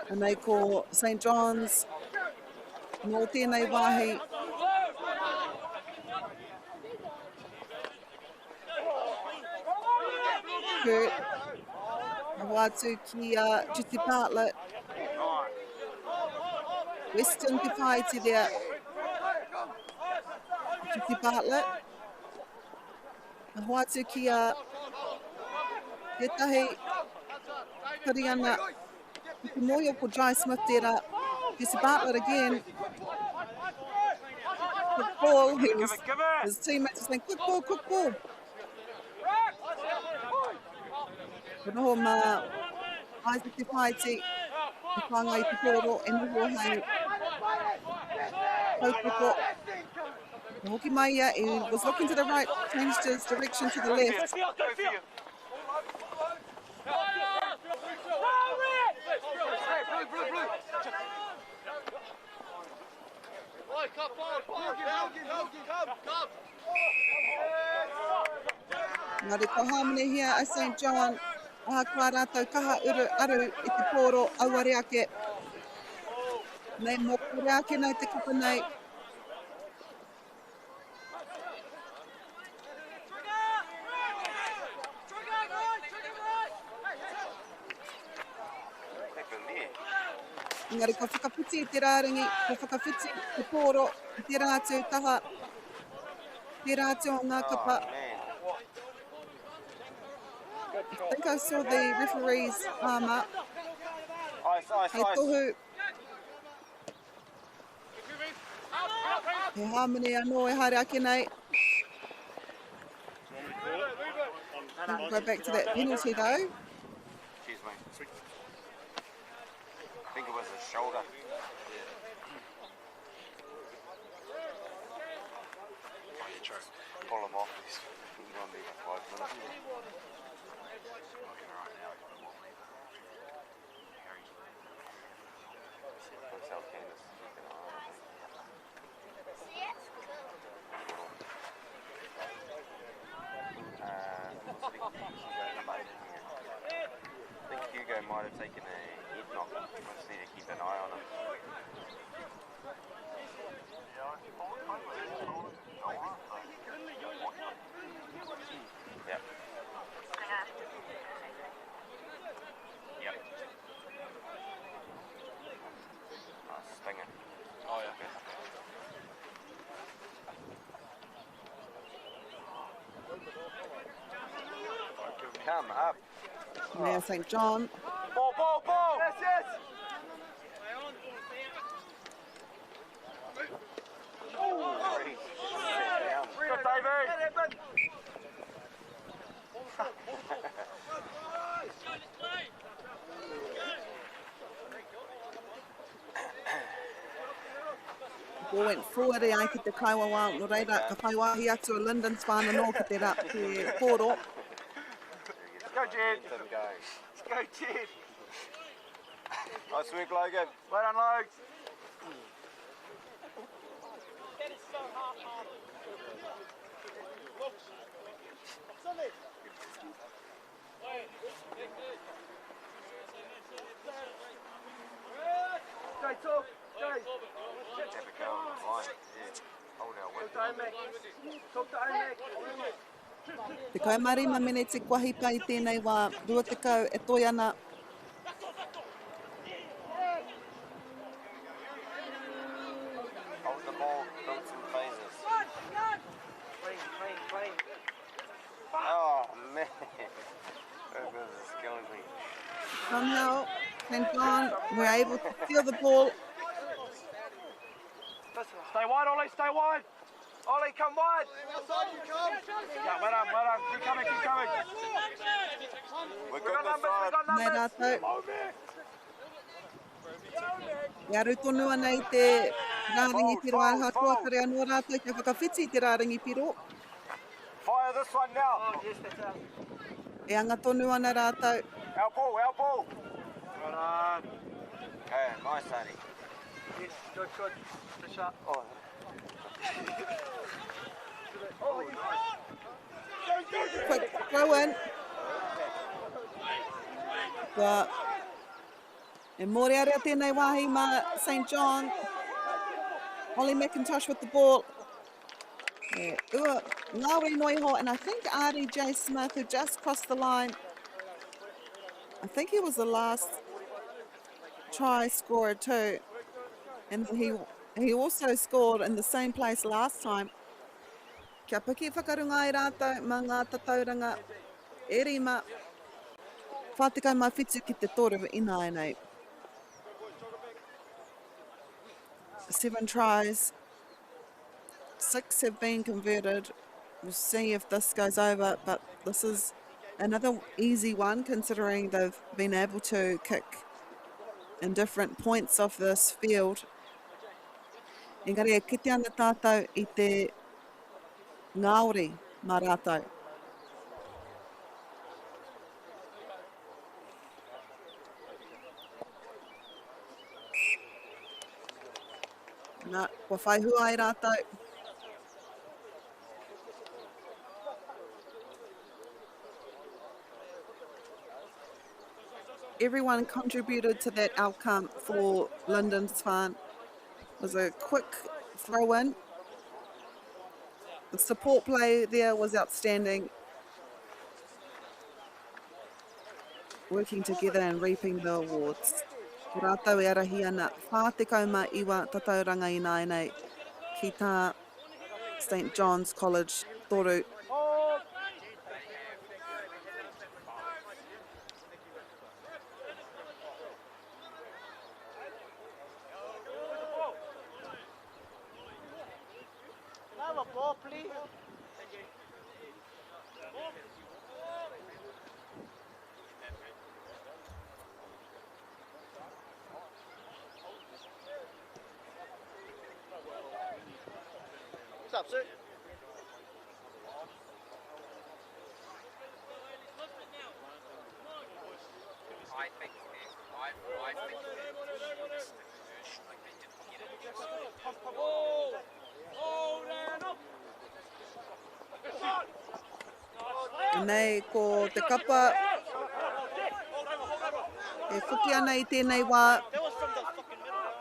F: Anei ko St John's nō tēnei wāhi. Kurt, hoatu ki a Jesse Bartlett. Weston Te Whāiti there. Jesse Bartlett. Hoatu ki a tētahi Kariana. I te mōhio ko Jai Smith tērā. Jesse Bartlett again. Quick ball. He was, his teammates were saying, quick ball, quick ball. Ko noho mā Isaac Te Whāiti, te whāngai te pōro e noho hei tautoko. Ka hoki mai ia, he was looking to the right, changed his direction to the left. Engari kua hāmenehia a St John, ahakoa rātou kaha uru aru i te pōro auare ake. Nei mōkore ake nei te kapa nei. Engari kua whakawhiti i te rārangi, kua whakawhiti te pōro i tērā atu taha, tērā atu o ngā kapa. I think I saw the referee's arm up. Hei tohu. He hāmene anō e haere ake nei. We'll go back to that penalty though.
R: Cheers, mate. I think it was his shoulder. Oh, yeah, true. Pull him off. He's gone there for 5 minutes. Looking right now, he probably won't leave. Looks like Candace is keeping an eye on him. I think Hugo might have taken a head knock. I just need to keep an eye on him. Yep. Yep. Oh, stinger. Oh, yeah. Okay. Come up.
F: Now St John.
R: Ball, ball, ball. Yes, yes. Good, Davey.
F: Ball went forward e ai ki te kaiwawao, nō reira ka whai wāhi atu a Lyndon Svan anō ki te, ra, te pōro.
R: Let's go, Jed. Let's go, Jed. Nice work, Logan. Well done, Logs.
D: That is so half-hearted.
Q: Jay, talk. Jay.
R: Have a go on the line. Yeah. Hold our
Q: Talk to Omek. Talk to Omek.
F: 15 meneti kua hipa i tēnei wā, 20 e toe ana.
R: Hold the ball, build some phases.
Q: Clean, clean, clean.
R: Oh, man. This is killing me.
F: Somehow, St John were able to steal the ball.
Q: Stay wide, Ollie, stay wide. Ollie, come wide. Yeah, well done, well done. Keep coming, keep coming.
R: We're
Q: We
R: good
Q: got
R: this
Q: numbers, we
R: side.
Q: got
F: Nei
Q: numbers.
F: rātou. E aru tonu ana i te rārangi
R: Fold,
F: piro
R: fold,
F: ahakoa
R: fold.
F: kare anō rātou kia whakawhiti i te rārangi piro.
R: Fire this one now.
Q: Oh, yes, that's out.
F: E anga tonu ana rātou.
R: Our ball, our ball.
Q: Well done.
R: Okay, nice, Artie.
Q: Yes, good, good. Good shot.
R: Oh.
Q: Oh, nice.
F: Quick throw in. Kua e mōrearea tēnei wāhi mā St John. Ollie McIntosh with the ball. E, ua, ngāwari noa iho, and I think Artie J. Smith, who just crossed the line, I think he was the last try scorer too. And he he also scored in the same place last time. Kia piki whakarunga ai rātou mā ngā tatauranga e rima, 47 ki te toru ināianei. Seven tries, six have been converted. We'll see if this goes over, but this is another easy one considering they've been able to kick in different points of this field. Engari e kite ana tātou i te ngāori mā rātou. Nā, kua whai hua ai rātou. Everyone contributed to that outcome for Lindisfarne. It was a quick throw in. The support play there was outstanding. Working together and reaping the awards. Ko rātou e arahi ana 49 tatauranga ināianei ki tā St John's College toru.
Q: Can I have a ball, please? What's up, sir?
R: I think that I, I think that she missed the conversion, like they didn't get it.
F: Nei ko te kapa e whiti ana i tēnei wā.
D: That was from the fucking middle.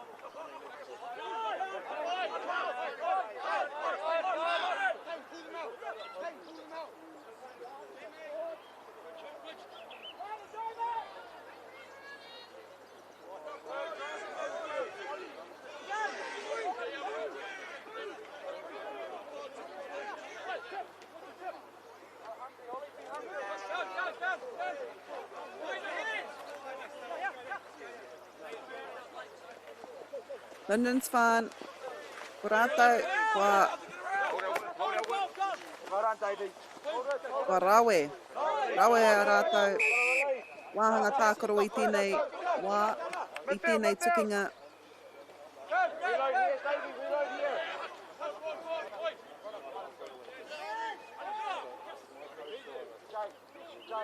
F: Lindisfarne, ko rātou, kua,
Q: Well done, Davey.
F: kua rawe. Rawe a rātou wāhanga tākaro i tēnei wā, i tēnei tukinga.
Q: Reload here, Davey, reload here.
F: Kua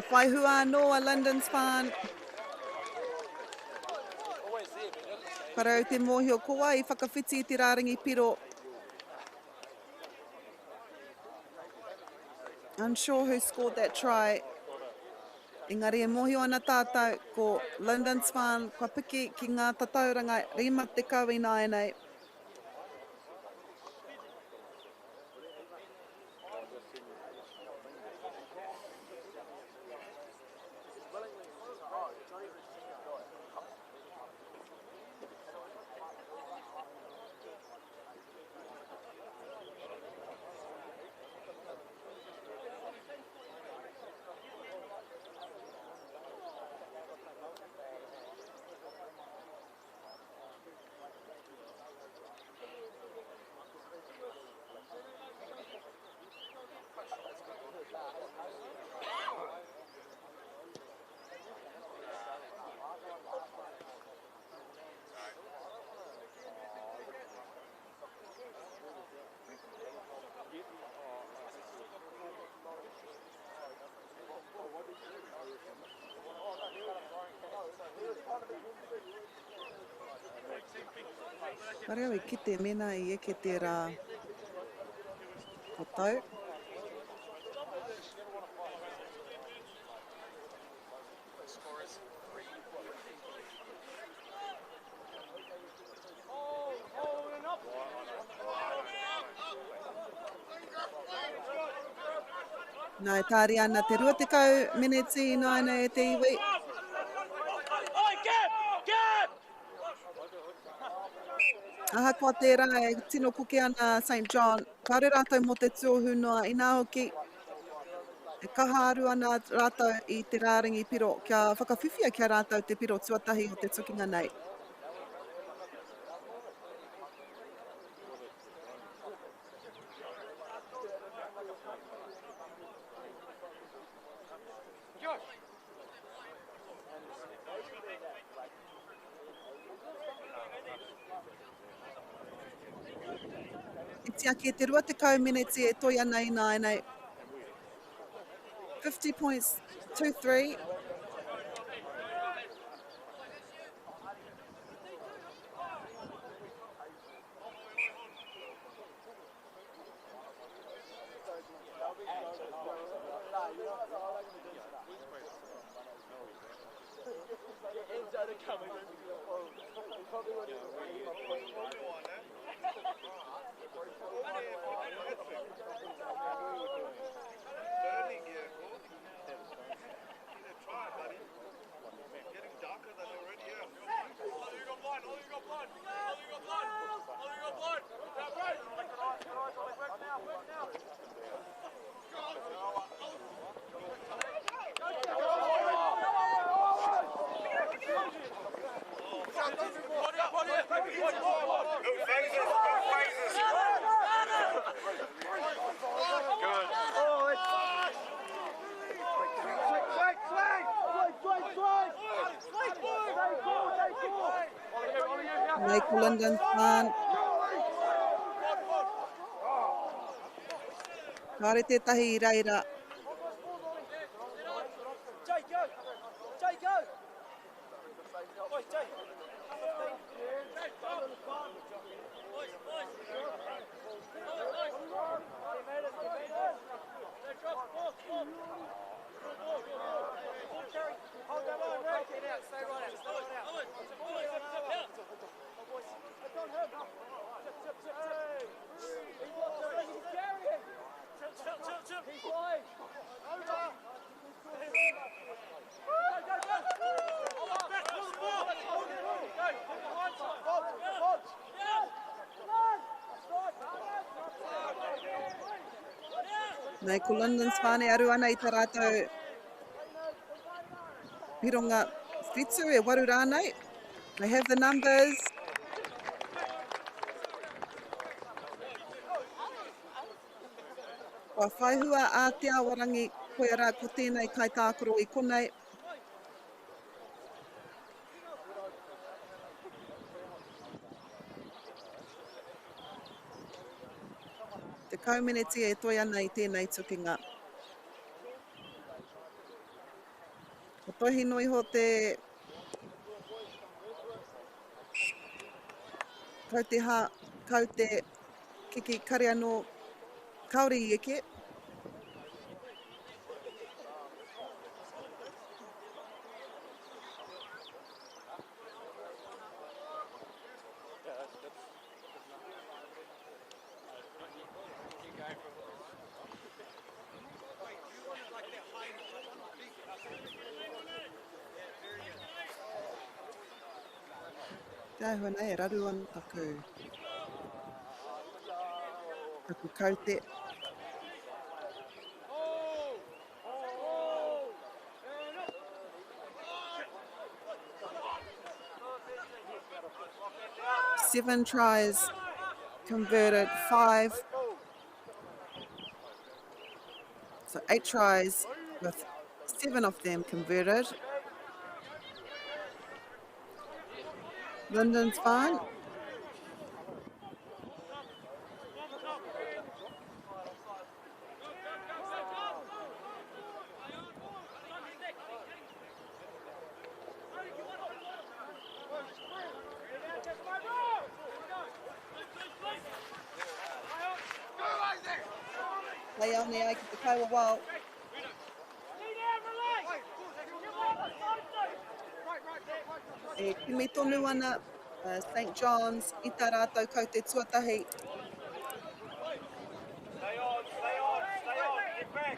F: whai hua anō a Lyndon Span. Parau te mōhio ko wai i whakawhiti i te rārangi piro. Unsure who scored that try. Engari e mōhio ana tātou ko Lyndon Swan kua piki ki ngā tatauranga 50 ināianei. Kāre au i kite mēnā i eke tērā tatau. Nā, e tāria ana te 20 meneti ināianei e te iwi. Ahakoa tērā e tino koke ana St John, kāore rātou mō te tuohu noa, inā hoki e kaha aru ana rātou i te rārangi piro kia whakawhiwhia ki a rātou te piro tuatahi o te tukinga nei. Iti ake te 20 meneti e toi ana ināianei. 50 points, 2-3. Nei ko Lyndon Plant. Kāre tētahi i reira. Nei, ko Lyndon Swane aru ana i tā rātou pironga whitu e waru rānei. They have the numbers. Kua whai hua a Te Awarangi, koia rā ko tēnei kaitākaro i konei. 10 meneti e toe ana i tēnei tukinga. Kotahi noa iho te kaute hā, kaute kiki kare anō, kāore i eke. Te āhua nei e raru ana taku, taku kaute. Seven tries converted, five. So eight tries with seven of them converted. Lyndon's fine. Leione ai ki te kaiwawao. E kimi tonu ana uh, St John's i tā rātou kaute tuatahi.
Q: Stay on, stay on, stay on, get back.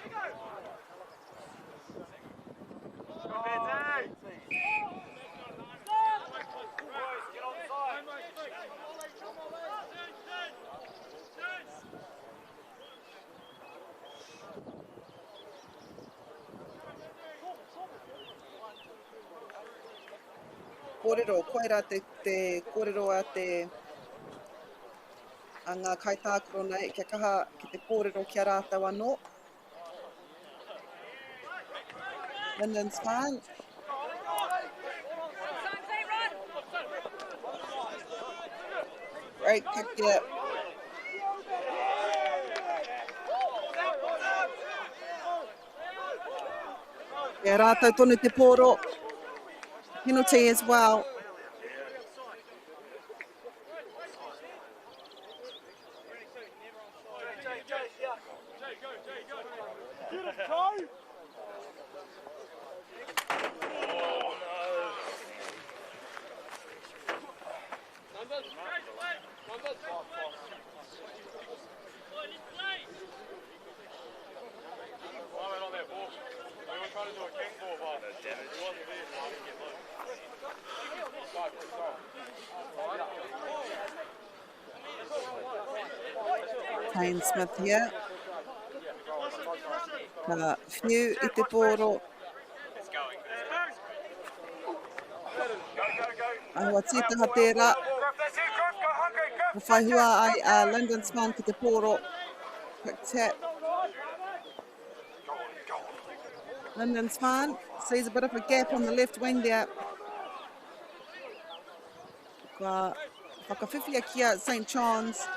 Q: Boys, get on side.
F: Kōrero, koirā te, te kōrero a te a ngā kaitākaro nei, kia kaha ki te kōrero ki a rātou anō. Lyndon's fine. Great kick there. Kia rātou tonu te pōro. Penalty as well. Kane Smith here. Ka whiu i te pōro. Ahua tītaha tērā. Ka whai hua ai a Lyndon Swan ki te pōro. Quick tap. Lyndon Swan sees a bit of a gap on the left wing there. Kua whakawhiwhia ki a St John's.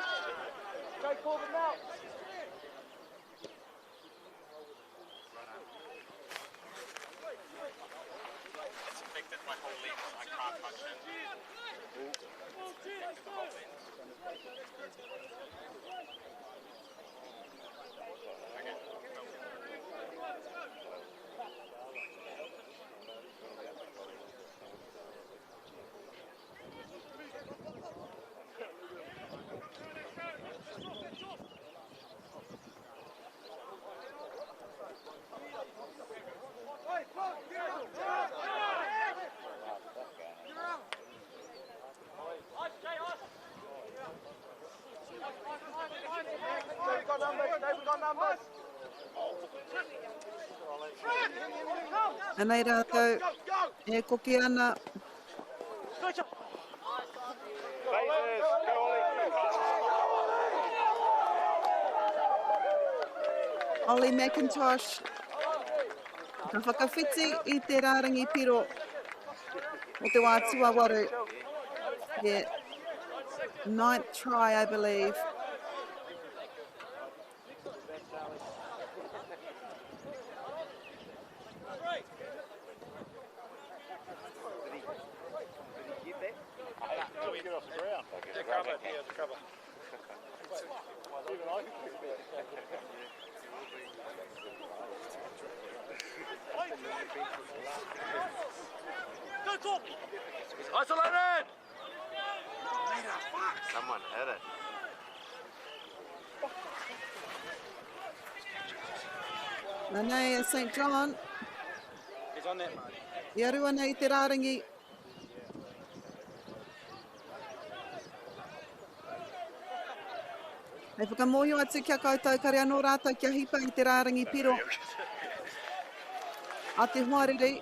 F: Anei rātou e koke ana. Ollie McIntosh ka whakawhiti i te rārangi piro o te wā tuawaru. Yeah. Ninth try, I believe.
Q: Cover.
D: Go talk!
Q: Isolated!
R: Someone hit it.
F: Nanei a St John.
Q: He's on that, mate.
F: I aru ana i te rārangi. Hei whakamōhio atu ki a koutou, kare anō rātou kia hipa i te rārangi piro a te hoariri.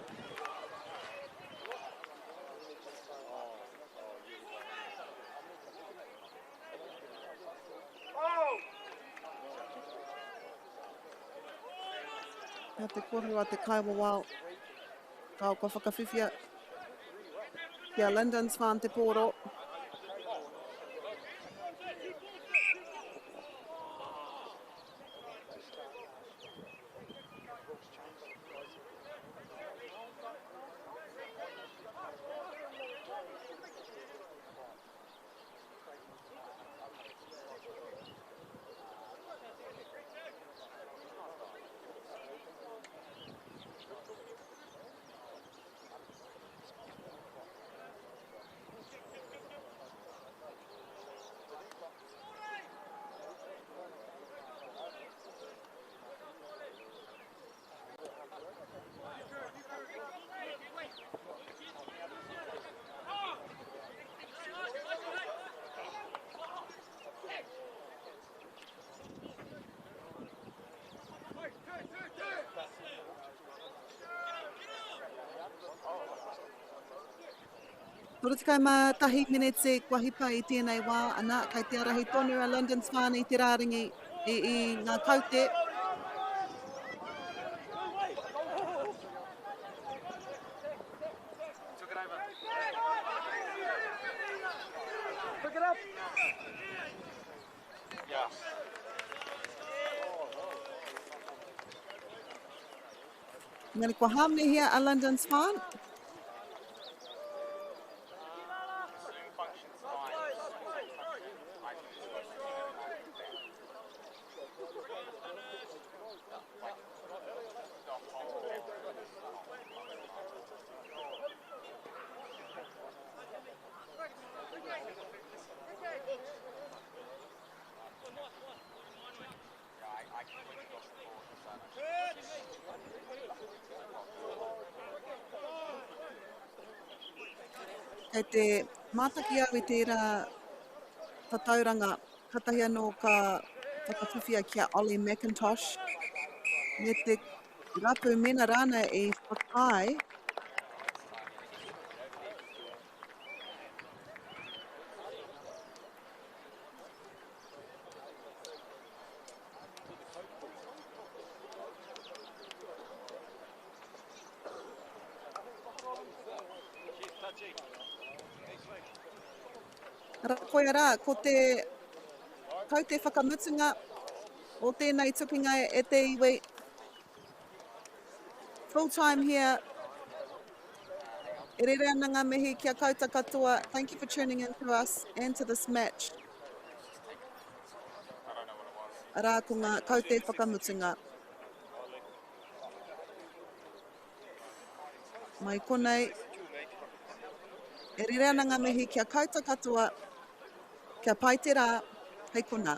F: Nā te kōrero a te kaiwawao, ka kua whakawhiwhia ki a Lyndon Swan te pōro. 31 meneti kua hipa i tēnei wā, ana, kei te arahi tonu a Lyndon Swan i te rārangi i, i ngā kaute.
Q: Pick it up.
F: Engari kua hāmnehia a London Swan. Kei te mātaki au i tērā tatauranga, katahi anō ka whakawhiwhia ki a Ollie McIntosh me te rapu mena rānei i whakaae. Arā, koia rā, ko te kaute whakamutunga o tēnei tukinga e te iwi. Full time here. E rere ana ngā mihi ki a koutou katoa. Thank you for tuning in to us and to this match. Arā, ko ngā kaute whakamutunga. Mai konei, e rere ana ngā mihi ki a koutou katoa, kia pai te rā, hei konā.